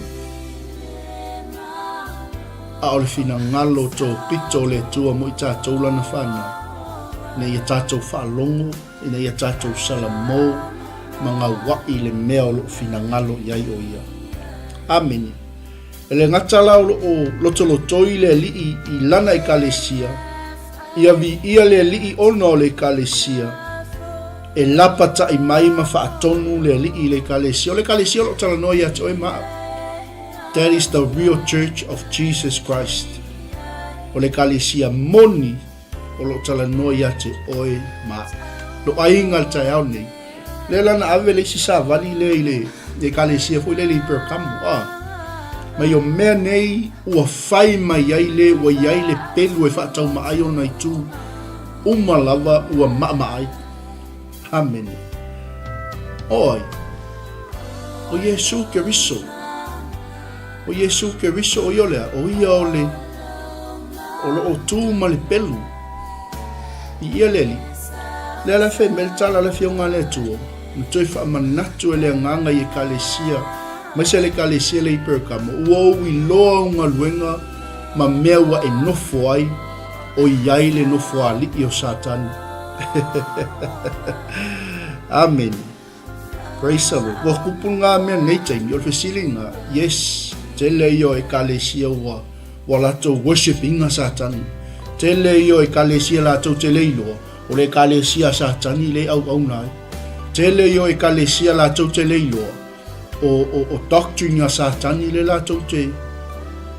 A o le finagalo tōpito o le Atua mo i tatou lana whanau. Ina ia tatou faalogo, ina ia tatou salamo ma gauaʻi i le mea o lo o finagalo i ai ʻo Ia. Amene. E le gata la o lo o lotolotoi le Alii i Lana Ekalesia, ia viia le Alii ona o le Ekalesia, e lapataʻi mai ma faatonu le Alii i le Ekalesia. O le Ekalesia o lo o talanoa ia te oe ma au. That is the real church of Jesus Christ. O le Ekalesia moni o lo o talanoa ia te oe ma au. Lo aiga le taeao nei. Lea la na ave le isi savali lea i le ekalesia foi lele i Pergamo. Ah. Mai o mea nei ua fai mai ai le ua i ai le pelu e faataumaai ona itu uma lava ua maʻamaʻai. Amene. O ai? O Iesū Keriso. O Iesū Keriso o ia o lea, o ia o le o lo o tū ma le pelu i ia le alii. Lea la fai mai le tala a le Afioga a le Atua, na toe faamanatu e le Agaga i Ekalesia, aemaise le Ekalesia lea i Pergamo, ua ou iloa au galuega ma mea ua e nofo ai, o i ai le nofoalii o Satani. Amene. Praise the Lord. Ua kupu ngā mea nei taimi, o le fesili ngā, yes, tele ia o ekalesia ua, ua latou worship inga Satani. Tele ia o ekalesia latou te le iloa, o le ekalesia a Satani le auauna ai. Tele ia o ekalesia latou te le iloa, o, o, o doctrine a Satani le latou te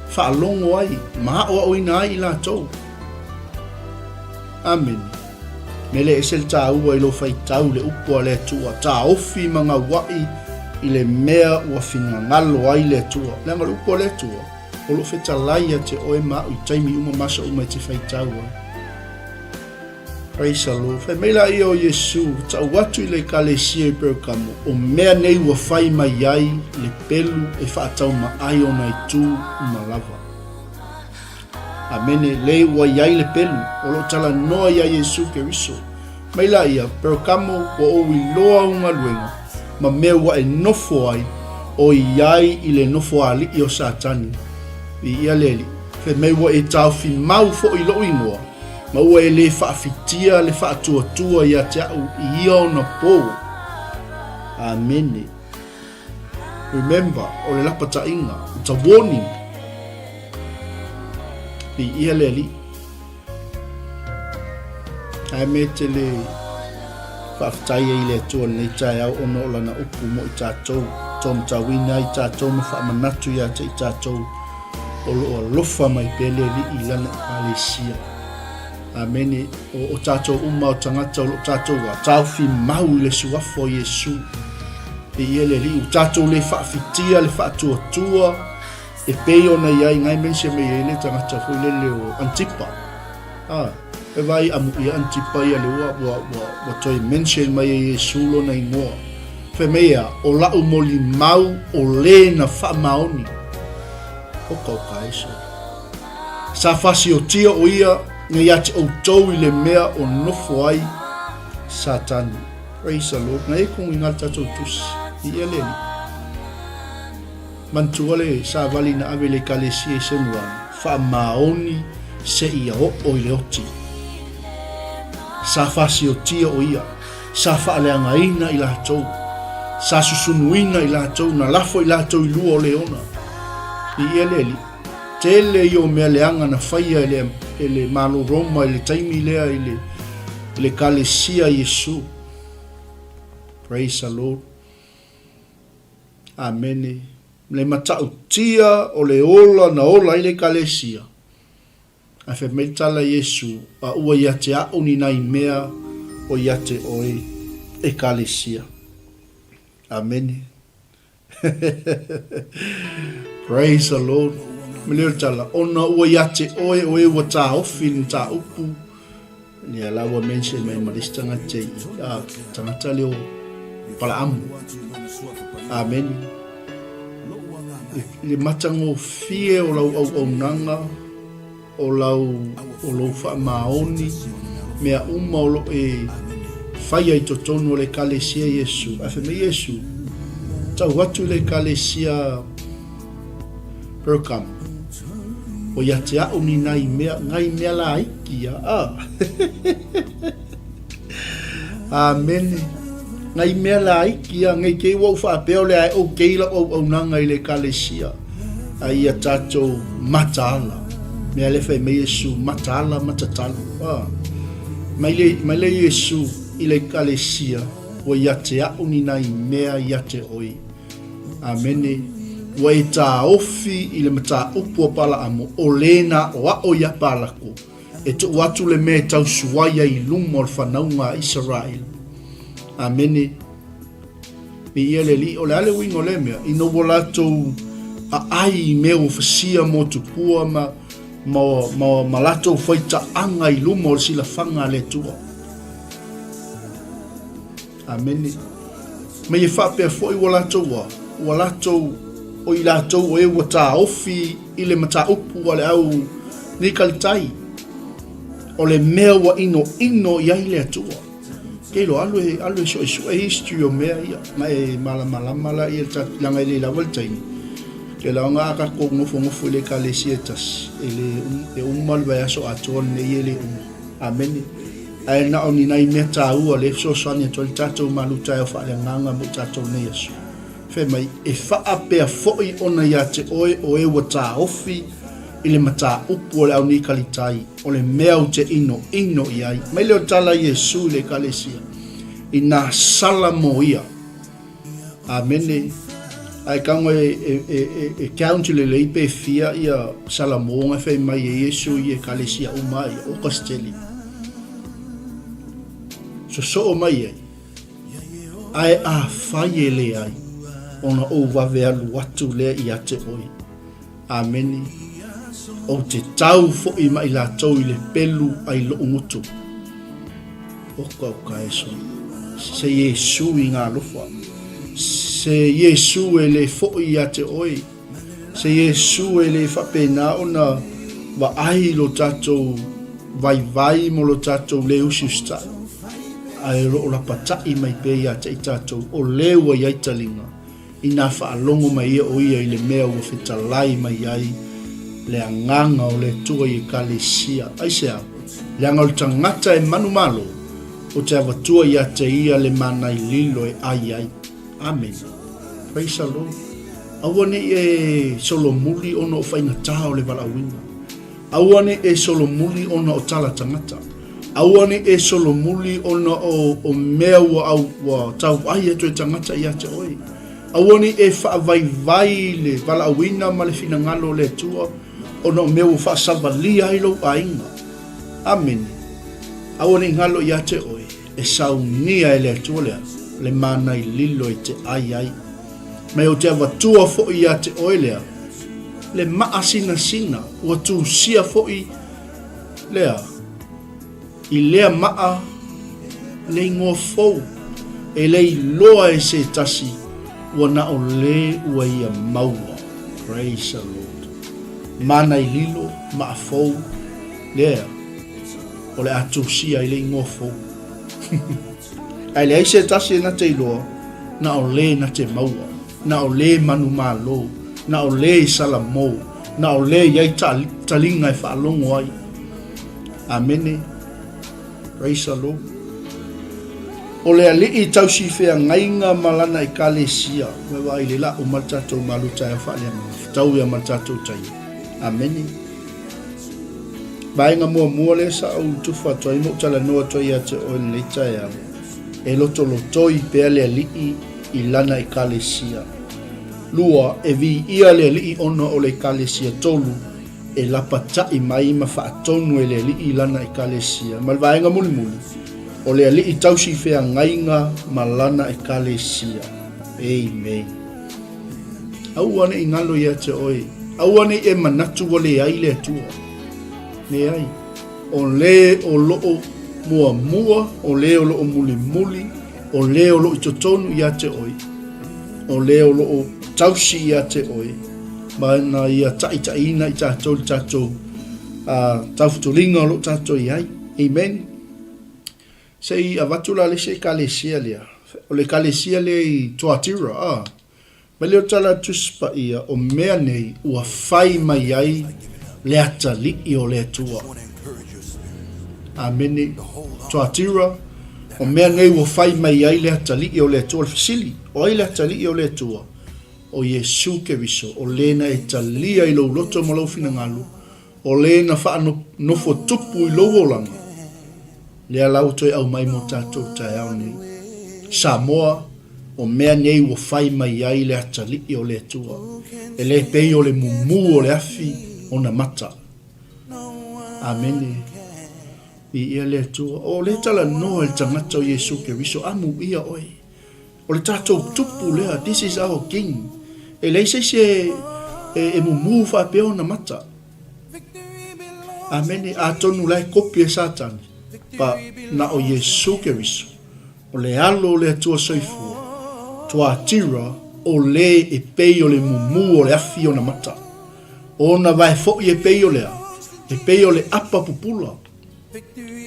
faalogo ai, ma aʻoaʻoina ai i latou. Amene. Mele ese le tāua i lou faitau le upu a le Atua, taofi ma gauaʻi i le mea ua finagalo ai le Atua. Leaga o le upu a le Atua, o loo fetalai ia te oe ma aʻu i taimi uma ma aso uma e te faitau ai. Praise the Lord. Fai mai laia o Iesu, taʻu atu i le ekalesia i Pergamo, o mea nei ua fai mai ai le pelu e faataumaʻai ona itu uma lava. Amene, le ua i ai le pelu, o loo talanoa ia Iesu Keriso. Mai laia, Pergamo, ua ou iloa au galuega, ma mea ua e nofo ai, o i ai i le nofoalii o Satani. Viia le Alii. Fai mai ua e taofi mau foi i lou igoa, ma ua e le faafitia le faatuatua ia te au i ia ona pou. Amene. Remember, o le lapataiga, it's a warning. Viia le Alii. Ae me te le faafetai ai i le Atua lenei taeao ona o lana upu mo i tatou, taumatauina ai tatou ma faamanatu ia te i tatou o lo o alofa mai pea le Alii i lana Ekalesia. Amene. O, o tatou uma o tagata o lo o tatou a taofi mau i le suafa o Iesu. Viia le Alii, ua tatou le faafitia le faatuatua e pei ona i ai ngai mention mai ai le tagata foi lele o Antipa. Ah, e vai amu ia Antipa ia le ua, ua, ua, ua toe mention mai e Iesu lona ingoa. Fai mai ea, o la'u molimau o le na faamaoni. Oka oka e so. Sa fasiotia o ia nei ia te outou i le mea o nofo ai Satani. Praise the Lord. Ngai e kongo i ngā tatou tusi. I ia le Alii. Manatua le savali na ave i le Ekalesia i Semurana, faamaoni seia oo i le oti. Sa fasiotia o ia, sa faaleagaina i latou, sa susunuina i latou, na lafo i latou i lua o leona. I ia le Alii, tele ia o mea leaga na faia e le, e le Malo Roma i le taimi lea i le, i le Ekalesia Iesu. Praise the Lord. Amene. Le matautia o le ola na ola ai le Ekalesia. Ae fai mai le tala Iesu, a ua ia te a'u ni nai mea o ia te oe, Ekalesia. Amene. Praise the Lord. Me leo le tala, ona ua ia te oe o e ua taofi le mataupu, Lea la ua mention mai ma le isi tagata i, a, tagata lea o Palaamu. Amene. Le, le matagofie o lau auaunaga, o lau, o lou faamaoni, mea uma o lo e faia i totonu o le Ekalesia Iesu. Ae fai mai Iesu, tau atu i le Ekalesia Pergamo. O ia te a'u ni nai mea, ngai mea laiti ia, a. Amene. Nai mea laiti ia, nei te i ua ou faapea o le a e okay lau auaunaga i le Ekalesia, a ia tatou mataala. Mea lea fai mai Iesu, mataala ma tatalo. Ah. Mai le, mai le Iesu i le Ekalesia, ua ia te a'u ni nai mea ia te oe. Amene. Ua e taofi i le mataupu a Palaamo, o le na aʻoaʻo iā Palako, e tuu atu le mea e tausuai ai i luma o le fanauga a Isaraelu. Amene. Viia le Alii. O le a le uiga o lea mea? Ina ua latou aai i mea ua fasia mo tupua ma, ma, ma, ma latou faitaaga i luma o le silafaga a le Atua. Amene. Ma ia faapea foi ua latou a, ua latou, o i latou o e ua taofi i le mataupu a le au Nikalitai, o le mea ua inoino i ai le Atua. Ke iloa, alu e, alu e suesue history o mea ia, ma e malamalama la ia le leaga e le lava le taimi. Ke laoga a tatou nofonofo i le ekalesia e tasi, e le, e uma le vaiaso atoa lenei e le uma. Amene. Ae na o ni nai mea taua lea e fesoasoani atu ai le tatou malu taeao faaleagaga mo i tatou nei aso. Fai mai, e faapea foi ona ia te oe o e ua taofi i le mataupu o le aunikalitai, o le mea ou te inoino i ai. Mai lea o tala a Iesu i le Ekalesia, inā sala mo ia. Amene. Ae tago e, e, e, e, e count lelei pe fia ia Salamoga e fai mai e Iesu i ekalesia uma ia, o Kasteli. Sosoo mai ai. Ae afai e leai, ona ou vave alu atu lea ia te oe. Amene. Ou te tau foi ma i latou i le pelu ai loʻu gutu. Oka o ka eso. Se Iesu i ngā alofa. Se Iesu e le foi ia te oe. Se Iesu e le faapena ona vaai lo tatou vaivai mo lo tatou le usiusitai. Ae o lo o lapataʻi mai pea ia te i tatou o le ua i ai taliga. Inā faalogo mai ia o ia i le mea ua fetalai mai ai le Agaga o le Atua i Ekalesia. Aisea? Leaga o le tagata e manumalo, o te avatua ia te ia le manaililo e ai ai. Amene. Praise the Lord. Aua ne i e solomuli ona o faigata o le valaauina. Aua ne i e solomuli ona o tala tagata. Aua ne i e solomuli ona o, o mea ua, au, ua tauai atu e tagata ia te oe. Aua ne i e faavaivai le valaauina ma le finagalo o le Atua ona o mea ua faasavalia ai lou aiga. Amene. Aua ne i galo ia te oe, e saunia e le Atua lea le manaililo e te ai ai. Me ou te avatua foi ia te oe lea, le maasinasina ua tusia foi lea i lea maa le igoa fou e le iloa e se tasi ua na o le ua ia maua. Praise the Lord. Mana i lilo, maa fou, lea, o le a tusia i le igoa fou. Ae leai se tasi e na te iloa, na o le na te maua, na o le manumalo, na o le i Salamo, na o le i ai taliga e faalogo ai. Amene. Praise the Lord. O le alii tausi feagaiga ma lana ekalesia, ua vaai le la uma le tatou malu taeao faaleagaga, fetau ia ma le tatou taimi. Amene. Vaega muamua lea sa ou tufa atu ai ma ou talanoa atu ai ia te oe lenei taeao, e lotolotoi pea le Alii i lana Ekalesia. Lua, e viia le Alii ona o le Ekalesia. Tolu, e lapataʻi mai ma faatonu e le Alii i lana Ekalesia. Ma le vaega mulimuli, o le Alii tausi feagaiga ma lana Ekalesia. Amen. Aua ne i galo ia te oe. Aua ne i e manatu ua leai le Atua. Leai. O le o loo muamua, o le o loo mulimuli, o le o loo i totonu ia te oe, o le o loo tausi ia te oe, ma na ia taʻitaʻiina i tatou le tatou taufutuliga o loo tatou i ai. Amen. Se i avatu la le isi ekalesia lea, o le ekalesia lea i Tuatira, a. Mai lea o tala a Tusi Paia, o mea nei ua fai mai ai le atalii o le Atua. Amene. Tuatira, O mea nei ua fai mai ai le atalii o le Atua. O le fesili, o ai le atalii o le Atua? O Iesu Keriso, o le na e talia i lou loto ma lou finagalo, o le na faanofo tupu i lou olaga, lea la ua toe aumai mo tatou i taeao nei. Samoa, o mea nei ua fai mai ai le atalii o le Atua, e le pei o le mumu o le afi ona mata. Amene. Viia le Atua. O lea talanoa i le tagata o Iesu Keriso, amuia oe. O le tatou tupu lea, this is our king. E leai se isi e, e, e mumu faapea ona mata. Amene. Atonu la e kopi e Satani, pa na o Iesu Keriso. O le Alo o le Atua Soifua, Tuatira, o le e pei o le mumu o le afi ona mata. O ona vae foi e pei o le a, e pei o le apa pupula.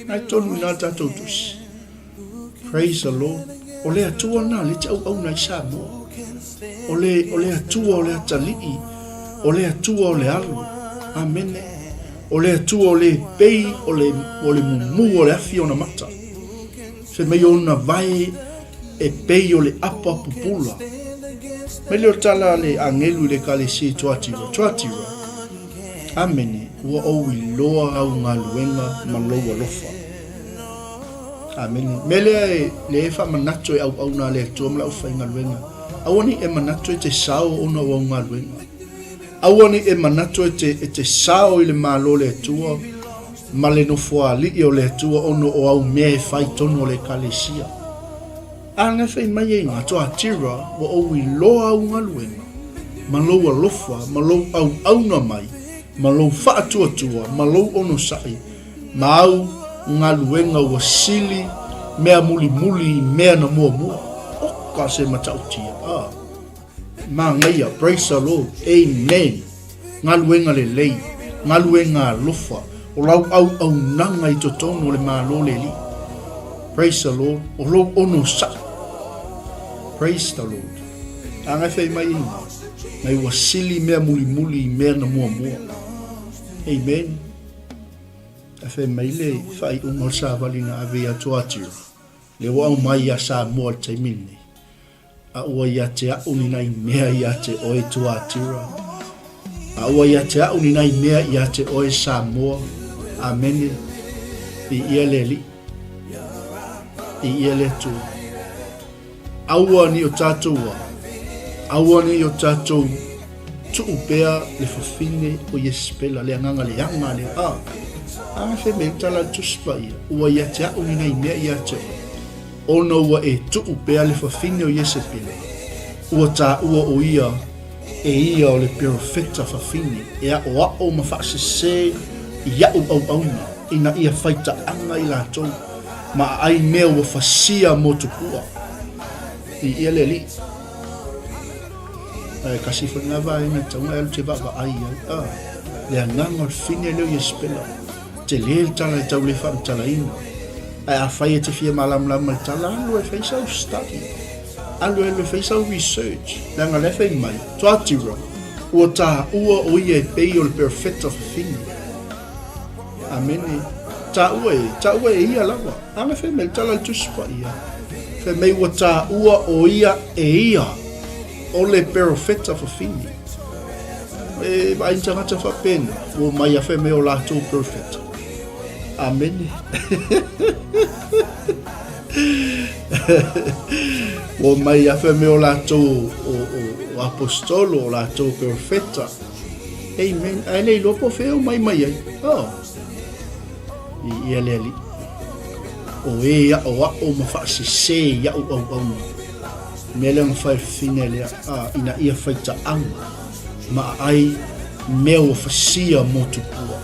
Nai tonu ina tatou tusi. Praise the Lord. O le Atua na le te auauna i Samoa. O le, o le Atua o le atalii. O le Atua o le alo. Amene. O le Atua o le pei o le, o le mumu o le afi ona mata. Fai mai ona vae e pei o le apa pupula. Mai lea o le tala a le agelu i le Ekalesia i Tuatira, Tuatira, Amene, ua ou iloa au galuega ma lou alofa. Amene. Mea lea e, lea e faamanatu e auauna a le Atua ma le aufaigaluega, aua ne i e manatu e te sao ona o au galuega. Aua ne i e manatu e te, e te sao i le Malo o le Atua ma le Nofoalii o le Atua ona o au mea e fai tonu o le Ekalesia. A na fai mai ai ngā Tuatira ua ou iloa au galuega, ma lou alofa, ma lou auauna mai, ma lou faatuatua, ma lou onosai, ma au galuega ua sili mea mulimuli i mea na muamua. Oka se matautia! A. Manaia, praise the Lord, amen. Galuega lelei, galuega alofa, o lau auaunaga i totonu o le Malo le Alii. Praise the Lord, o lou onosai. Praise the Lord. A ngai fai mai ina, mai ua sili mea mulimuli i mea na muamua. Amen. A fai mai le faaiuga o le savali na ave ia Tuatira, le ua aumai ia Samoa i le taimi lenei. A ua ia te a'u ni nai mea ia te oe Tuatira. A ua ia te a'u ni nai mea ia te oe Samoa. Amene. Viia le Alii. Viia le Atua. Aua ne i o tatou a. Aua ne i o tatou tuu pea le fafine o Iesepela, le agaga leaga lea. A. A na fai mai le tala a le Tusi Paia, ua ia te a'u ni nai mea ia te oe. Ona ua e tuu pea le fafine o Iesepele, ua taua ʻo ia e ia o le perofeta fafine e aʻoaʻo ma faasese i aʻu auauna ina ia faitaaga i latou ma aʻai mea ua fasia mo tupua. Viia le Alii. Ae kasi foi lena vaega e tatau ona e alu te vaavaai i ai. A, le agaga o le fine lea o Iesepela. Tele le tala e tau le faamatalaina. Ae afai e te fia malamalama i le tala, alu e fai sau study. Alu alu e fai sau research. Leaga lea fai mai, Tuatira, ua taua o ia e pei o le perofeta fafine. Amene. Taua e, taua e ia lava. Ana fai mai, le tala le Tusi Paia. Fai mai ua taua o ia e ia o le perofeta fafine. E vaai ni tagata faapena, ua omai a fai mai o latou perofeta. Amene. Ua omai a fai mai o latou o, o, o apostolo, o latou perofeta. Amen. Ae le iloa po o fea e omai mai ai. Oh. Viia le Alii. O e aʻoaʻo ma faasese i aʻu auauna. Mea lea na fai fafine lea, a, ina ia faitaaga ma aai mea ua fasia mo tupua.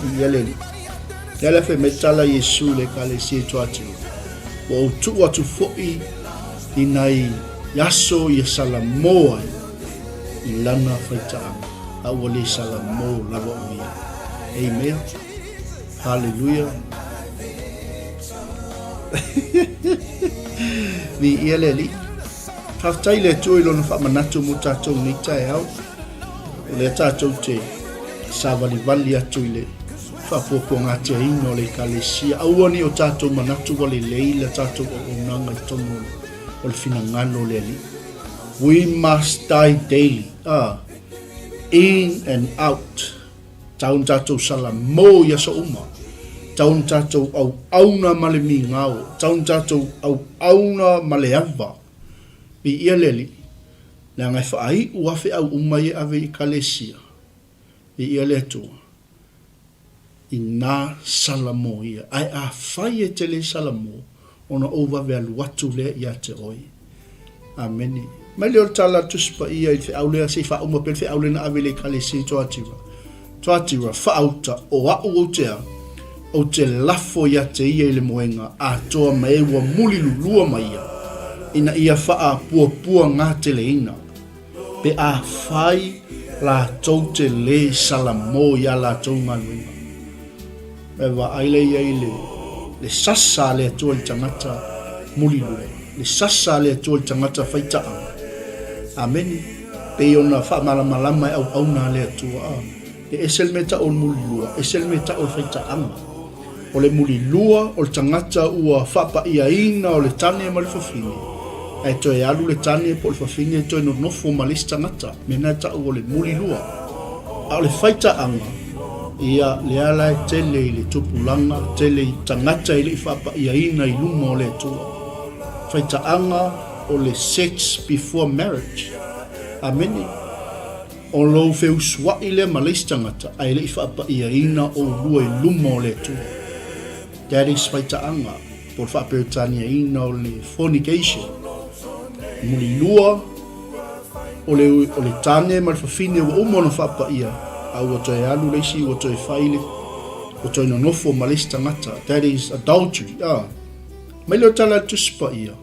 Viia le Alii. Lea la fai mai tala Iesu i le Ekalesia i Tuatira, Ua ou tuu atu foi i nai aso ia salamo ai i lana faitaaga, a ua le salamo lava o ia. Amen. Haleluia. Viia le Alii. Faafetai le Atua i lona faamanatu mo tatou nei taeao. O lea tatou te savalivali atu i le. faapuapuagatiaina o le Ekalesia. Aua ne i o tatou manatu ua lelei le tatou auaunaga i totonu o le finagalo o le Alii. We must die daily. Ah, in and out. Tau na tatou salamo i aso uma. Tau na tatou auauna ma le migao. Tau na tatou auauna ma le ava. Viia le Alii, leaga e faaiu lava feau uma ia e ave i Ekalesia. Viia le Atua. Inā salamo ia. Ae afai e te le salamo, ona ou vave alu atu lea ia te oe. Amene. Mai lea o le tala a le Tusi Paia i le feau lea, se i faauma pea le feau lea na ave i le Ekalesia i Tuatira. Tuatira, faauta, o a'u ou te a, ou te lafo ia te ia i le moega atoa ma e ua mulilulua ma ia, ina ia faapuapuagateleina. Pe afai latou te lē salamo i a latou galuega. E vaai lea i ai le, le sasa a le Atua i le tagata mulilua, le sasa a le Atua i le tagata faitaaga. Amene. Pei ona faamalamalama e auauna a le Atua, a. E ese le mea tau o le mulilua, ese le mea tau o le faitaaga. O le mulilua, o le tagata ua faapaiaina o le tane ma le fafine, ae toe alu le tane po o le fafine e toe nonofo ma le isi tagata, mea na e tau o le mulilua. A o le faitaaga, ia, lea la e tele i le tupulaga, tele i tagata e le i faapaiaina i luma o le Atua. Faitaaga o le sex before marriage. Amene. O lou feusua'i lea ma le isi tagata ae le i faapaiaina oulua i luma o le Atua. That is faitaaga, po o le faaperetaniaina o le fornication. Mulilua, o le, o le tane ma le fafine ua uma ona faapaia, a ua toe alu le isi ua toe fai le, ua toe nonofo ma le isi tagata. That is adultery. Ah. Mai lea o tala a le Tusi Paia,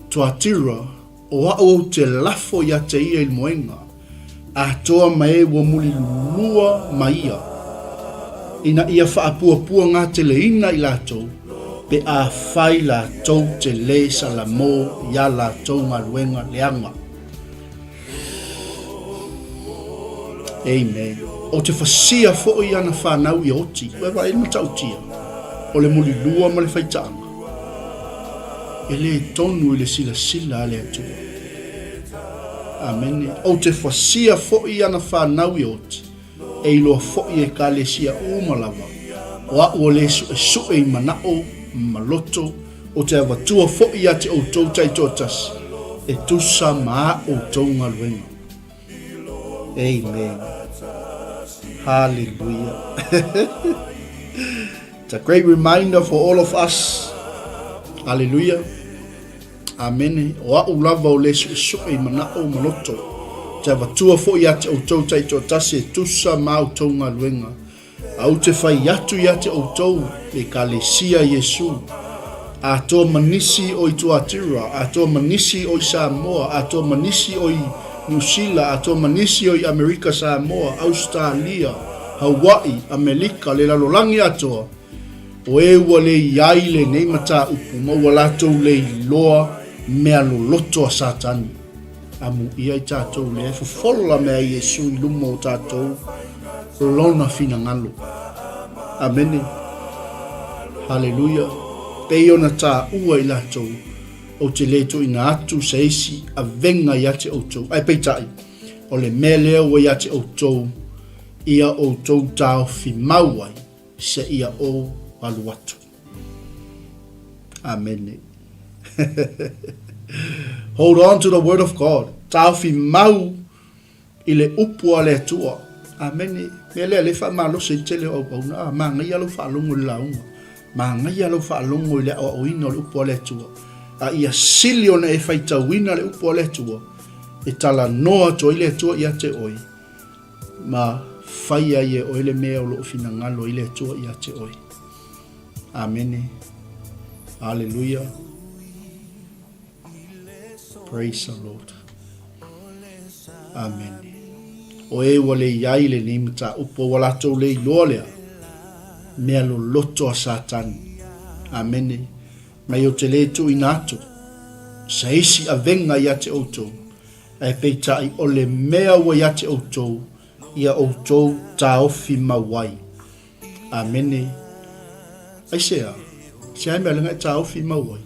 Tuatira, O a'u ou te lafo ia te ia i le moega, atoa ma e ua mulilulua ma ia, ina ia faapuapuagateleina i latou, pe afai latou te lē salamo i a latou galuega leaga. Amen. Ou te fasia foi ana whanau ia oti. Ua vaai le matautia o le mulilua ma le faitaaga. E le tonu i le silasila a le Atua. Amene. Ou te fasia foi ana whanau ia oti. E iloa foi e Ekalesia uma lava, o a'u o le su'esu'e i mana'o ma loto, ou te avatua foi ia te outou taitoatasi, e tusa ma a outou galuega. Amen. Hallelujah. It's a great reminder for all of us. Hallelujah. Amene. O a'u lava o le su'esu'e i mana'o ma loto, te avatua foi ia te outou taitoatasi e tusa ma a outou galuega, a ou te fai atu ia te outou le Ekalesia Iesu, atoa ma nisi o i Tuatira, atoa ma nisi o i Samoa, atoa ma nisi o i Niu Sila, atoa ma nisi o i Amerika Samoa, Ausetalia, Hawaii, Amelika, le lalolagi atoa, O e ua le i ai lenei mataupu ma ua latou le iloa mea loloto a Satani. Amuia i tatou lea e fofola mea ai Iesu i luma o tatou lona finagalo. Amene. Haleluia. Pei ona taua i latou, ou te le tuuina atu se isi avega ia te outou. Ae peitai, o le mea lea ua ia te outou, ia outou taofi mau ai seia ou alu atu. Amene. Hold on to the word of God. Taofi mau i le upu a le Atua. Amene. Mea lea le faamalosi i tele o auauna. Ah, manaia lau faalogo i le lauga. Manaia lau faalogo i le aoaoina o le upu a le Atua. A ia sili ona e faitauina le upu a le Atua, e talanoa atu ai le Atua ia te oe. Ma fai ai e oe le mea o lo o finagalo ai le Atua ia te oe. Amene. Aleluia. Praise the Lord. Amene. O e ua le i ai lenei mataupu, ua latou le iloa lea, mea loloto a Satani. Amene. Mai ou te le tuuina atu sa isi avega ia te outou, Ae peitai o le mea ua ia te outou, ia outou taofi mau ai. Amene. Aisea? Se mea lenga e taofi mau ai?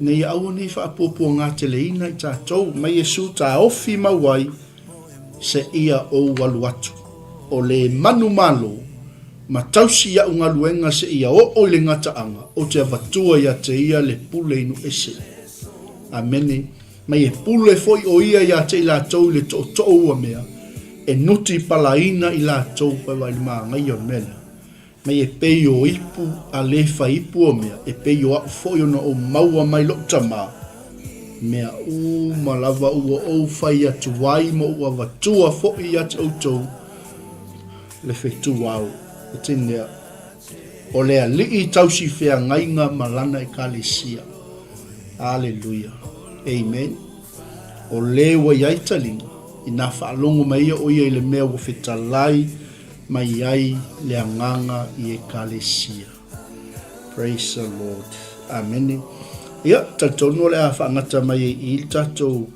Ina ia aua nei faapuapuagateleina i tatou, ma Iesu taofi mau ai seia ou alu atu. O le manumalo, ma tausi iaʻu galuega seia oo i le gataaga, ou te avatua ia te ia le pule inu ese. Amene. Ma e pule foi o ia ia te i latou i le tootoo ua mea, e nuti palaina i latou paewa i le magaia o le mea lea. Mai e pei o ipu a le fai ipu o mea, e pei o aʻu foi ona ou maua mai loʻu tamā, mea uma lava ua ou fai atu ai ma ou avatua foi ia te outou le fetuao e tenea o le Alii tausi feagaiga ma lana Ekalesia. Aleluia. Amen. O le ua iai taliga, inā faalogo mai ia o ia i le mea ua fetalai mai ai le agaga i Ekalesia. Praise the Lord. Amene. Ia, talitonu o le a faagata mai ai i le tatou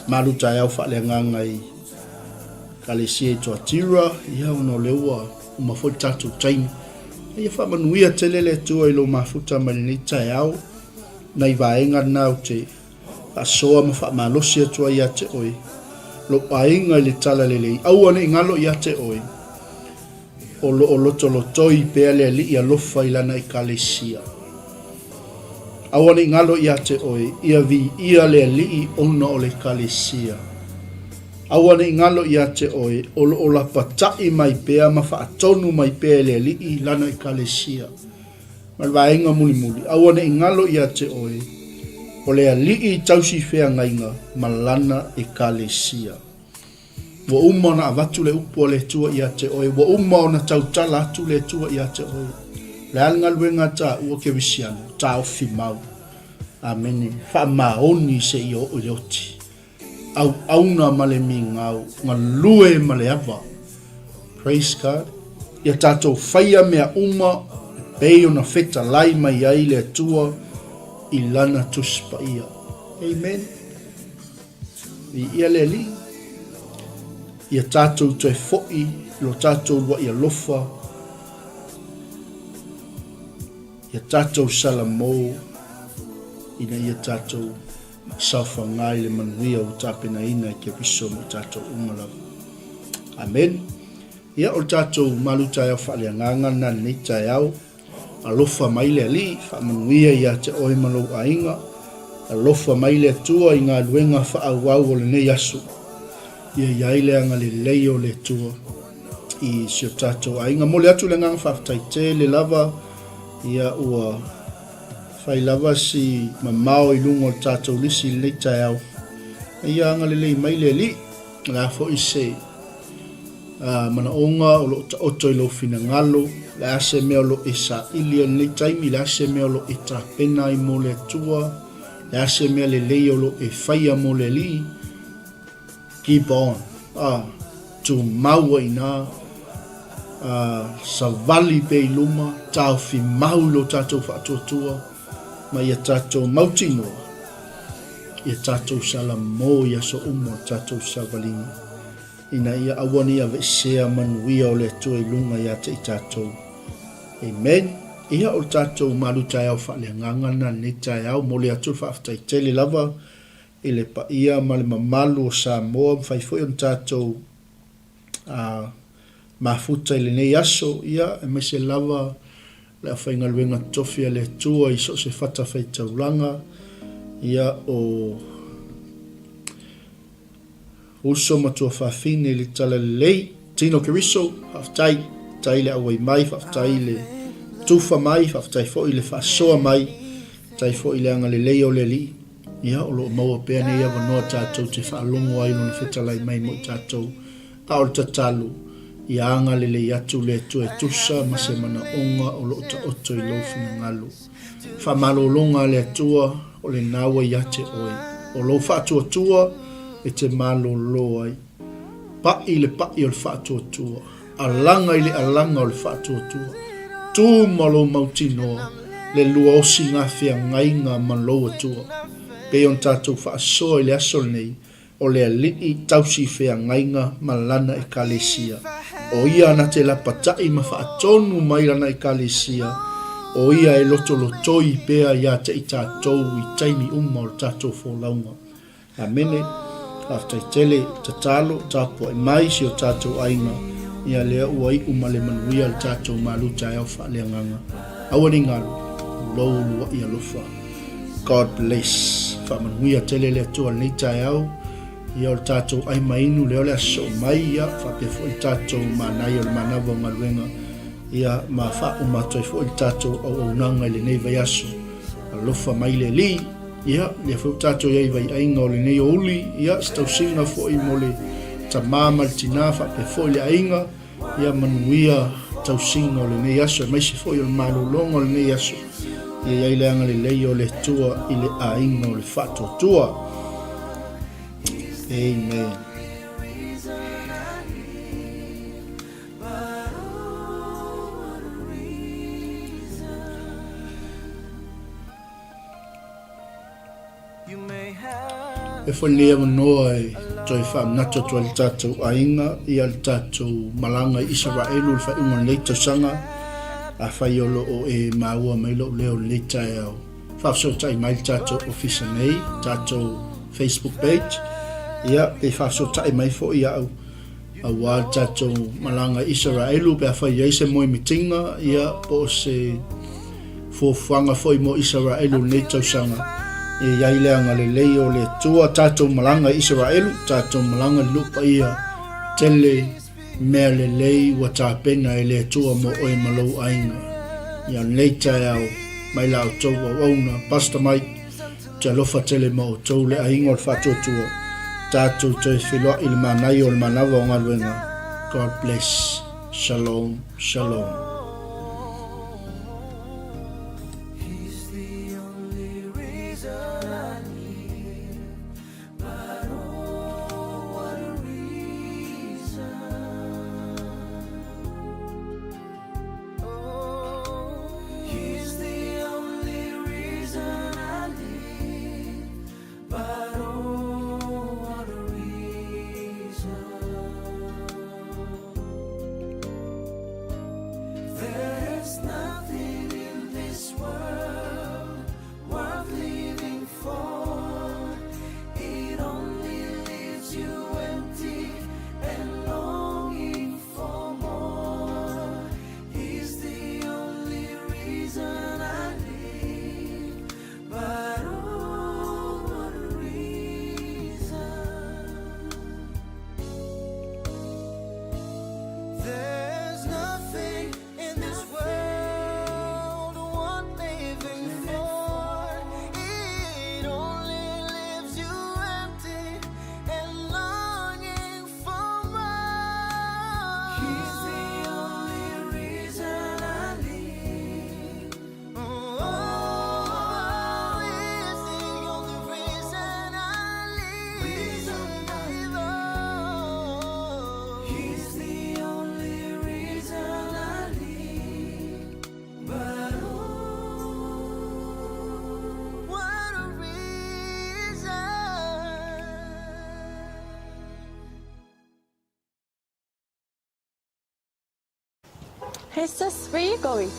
malu taeao faaleagaga i Ekalesia i Tuatira, ia ona o lea ua uma foi le tatou taimi. Ia faamanuia tele le Atua i lou mafuta mai lenei taeao, nai vaega na ou te Faasoa ma faamalosi atu ai ia te oe lou aiga i le talalelei, aua ne i galo ia te oe, o lo o lotolotoi pea le Alii alofa i lana Ekalesia. Aua ne i galo ia te oe, ia viia le Alii ona o le Ekalesia. Aua ne i galo ia te oe, o lo o lapataʻi mai pea ma faatonu mai pea e le Alii lana Ekalesia. Ma le vaega mulimuli, aua ne i galo ia te oe, o le Alii tausi feagaiga ma Lana Ekalesia. Ua uma ona avatu le upu a le Atua ia te oe, ua uma ona tautala atu le Atua ia te oe. O le a le galuega a taua kerisiano? Taofi mau. Amene. Faamaoni seia oo i le oti. Auauna ma le migao, galue ma le ava. Praise God. Ia tatou faia mea uma e pei ona fetalai mai ai le Atua i Lana Tusi Paia. Amen. Viia le Alii. Ia tatou toe foi i lo tatou luaʻi alofa. Ia tatou salamo ina ia tatou Saofaga i le manuia ua tapenaina e Keriso mo i tatou uma lava. Amen. Ia, o le tatou malu taeao faaleagaga lena lenei taeao. Alofa mai le Alii, faamanuia ia te oe ma lou aiga. Alofa mai le Atua i galuega faaauau o lenei aso. Ia i ai le agalelei o le Atua i si o tatou aiga. Momoli atu le agaga faafetai tele lava, ia ua Fai lava si mamao i luga o le tatou lisi i lenei taeao. A ia agalelei mai le Alii, o le a foi se manaoga o lo o taoto i lou finagalo, o le a se mea o lo o e saili ai i lenei taimi, o le a se mea o lo o e tapena ai mo le Atua, o le a se mea lelei o lo o e faia mo le Alii, Keep on. Ah, tumau ai inā, ah, savali pea i luma, taofi mau i lo tatou faatuatua, ma ia tatou mautinoa, ia tatou salamo i aso uma o le tatou savaliga, ina ia aua ne i aveesea manuia o le Atua i luga ia te i tatou. Amen. Ia, o le tatou malu taeao faaleagaga lena i lenei taeao. Momoli atu le faafetai tele lava i le paia ma le mamalu o Samoa, mafai foi ona tatou mafuta i lenei aso, ia, aemaise lava le aufaigaluega totofi a le Atua i so o se fatafaitaulaga, ia, o uso ma tuafafine i le Talalelei. Tino Keriso, faafetai, faafetai le auai mai, faafetai le tufa mai, faafetai foi le faasoa mai, faafetai foi le agalelei o le Alii. Ia, o lo o maua pea nei avanoa tatou te faalogo ai i Lona fetalai mai mo i tatou. A o le tatalo, ia agalelei atu le Atua e tusa ma se manaoga o lo o taoto i lou finagalo. Faamalologa a le Atua, o lena ua ia te oe. O lou faatuatua e te malolo ai. Paʻi le paʻi o le faatuatua. Alaga i le alaga o le faatuatua. Tu ma lou mautinoa, le lua osi ngā feagaiga ma lou Atua. Pei ona tatou faasoa i le aso lenei, o le Alii tausi feagaiga ma Lana Ekalesia. O ia na te lapataʻi ma faatonu mai lana Ekalesia, o ia e lotolotoi pea iā te i tatou i taimi uma o le tatou folauga. Amene. Faafetai tele, tatalo, tapuai mai si o tatou aiga, ia lea ua iu ma le manuia le tatou malu taeao faaleagaga. Aua ne i galo, lou uluaʻi alofa. God bless. Faamanuia tele le Atua i lenei taeao. Ia o le tatou ai ma inu lea o le aso soo mai, ia faapea foi le tatou manaia o le manava o galuega, ia ma faauma atu ai foi le tatou auaunaga i lenei vaiaso. Alofa mai le Alii. Ia, lea foi ua tatou i ai i vaiaiga o lenei aoauli, ia, se tausiga foi mo le tamā ma le tinā faapea foi le aiga, ia manuia tausiga o lenei aso, aemaise foi o le malologa o lenei aso, ia i ai le agalelei o le Atua i le aiga o le faatuatua. Amen. E foi lenei avanoa e toe faamanatu atu ai le tatou aiga ia le tatou malaga i Isaraelu i le faaiuga o lenei tausaga. Afai o lo o e maua mai lou leo i lenei taeao, faafesootai mai le tatou ofisa nei, tatou Facebook page, ia pe faafesootai mai foi au aua le tatou malaga i Isaraelu pe afai e i ai se moemitiga ia po o se fuafuaga foi mo Isaraelu i lenei tausaga. E i ai le agalelei o le Atua, tatou malaga i Isaraelu, tatou malaga i le nuu paia, tele mea lelei ua tapena e le Atua mo oe ma lou aiga. Ia lenei taeao mai la outou auauna, Pastor Mike, Ou te alofa tele ma outou le aiga o le faatuatua, tatou toe feiloai i le manaia o le manava o galuega. God bless. Shalom, shalom.
Hey sis, where are you going?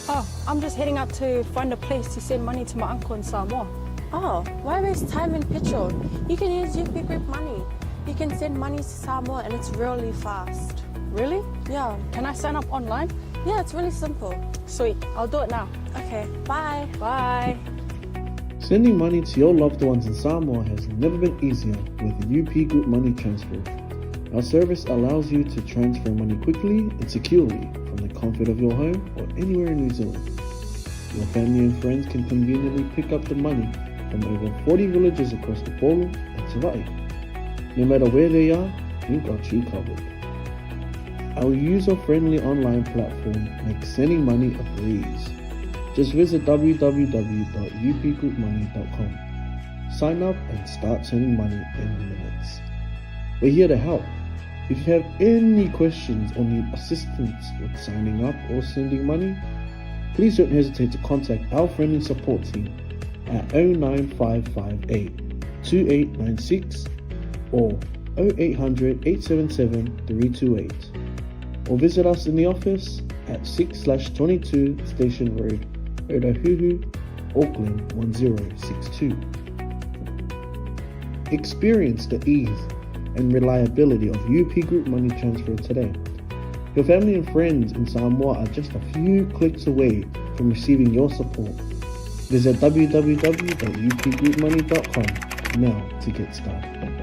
Oh, I'm just heading out to find a place to send money to my uncle in Samoa.
Oh, why waste time and petrol? You can use UP Group Money. You can send money to Samoa and it's really fast.
Really?
Yeah.
Can I sign up online?
Yeah, it's really simple.
Sweet, I'll do it now.
Okay, bye.
Bye.
Sending money to your loved ones in Samoa has never been easier with UP Group Money Transfer. Our service allows you to transfer money quickly and securely from the comfort of your home or anywhere in New Zealand. Your family and friends can conveniently pick up the money from over 40 villages across the Upolu and Savai'i. No matter where they are, we've got you covered. Our user-friendly online platform makes sending money a breeze. Just visit www.upgroupmoney.com. Sign up and start sending money in minutes. We're here to help. If you have any questions or need assistance with signing up or sending money, please don't hesitate to contact our friendly support team at 09558 2896 or 0800 877 328. Or visit us in the office at 6/22 Station Road, Otahuhu, Auckland 1062. Experience the ease and reliability of UP Group Money Transfer today. Your family and friends in Samoa are just a few clicks away from receiving your support. Visit www.upgroupmoney.com now to get started.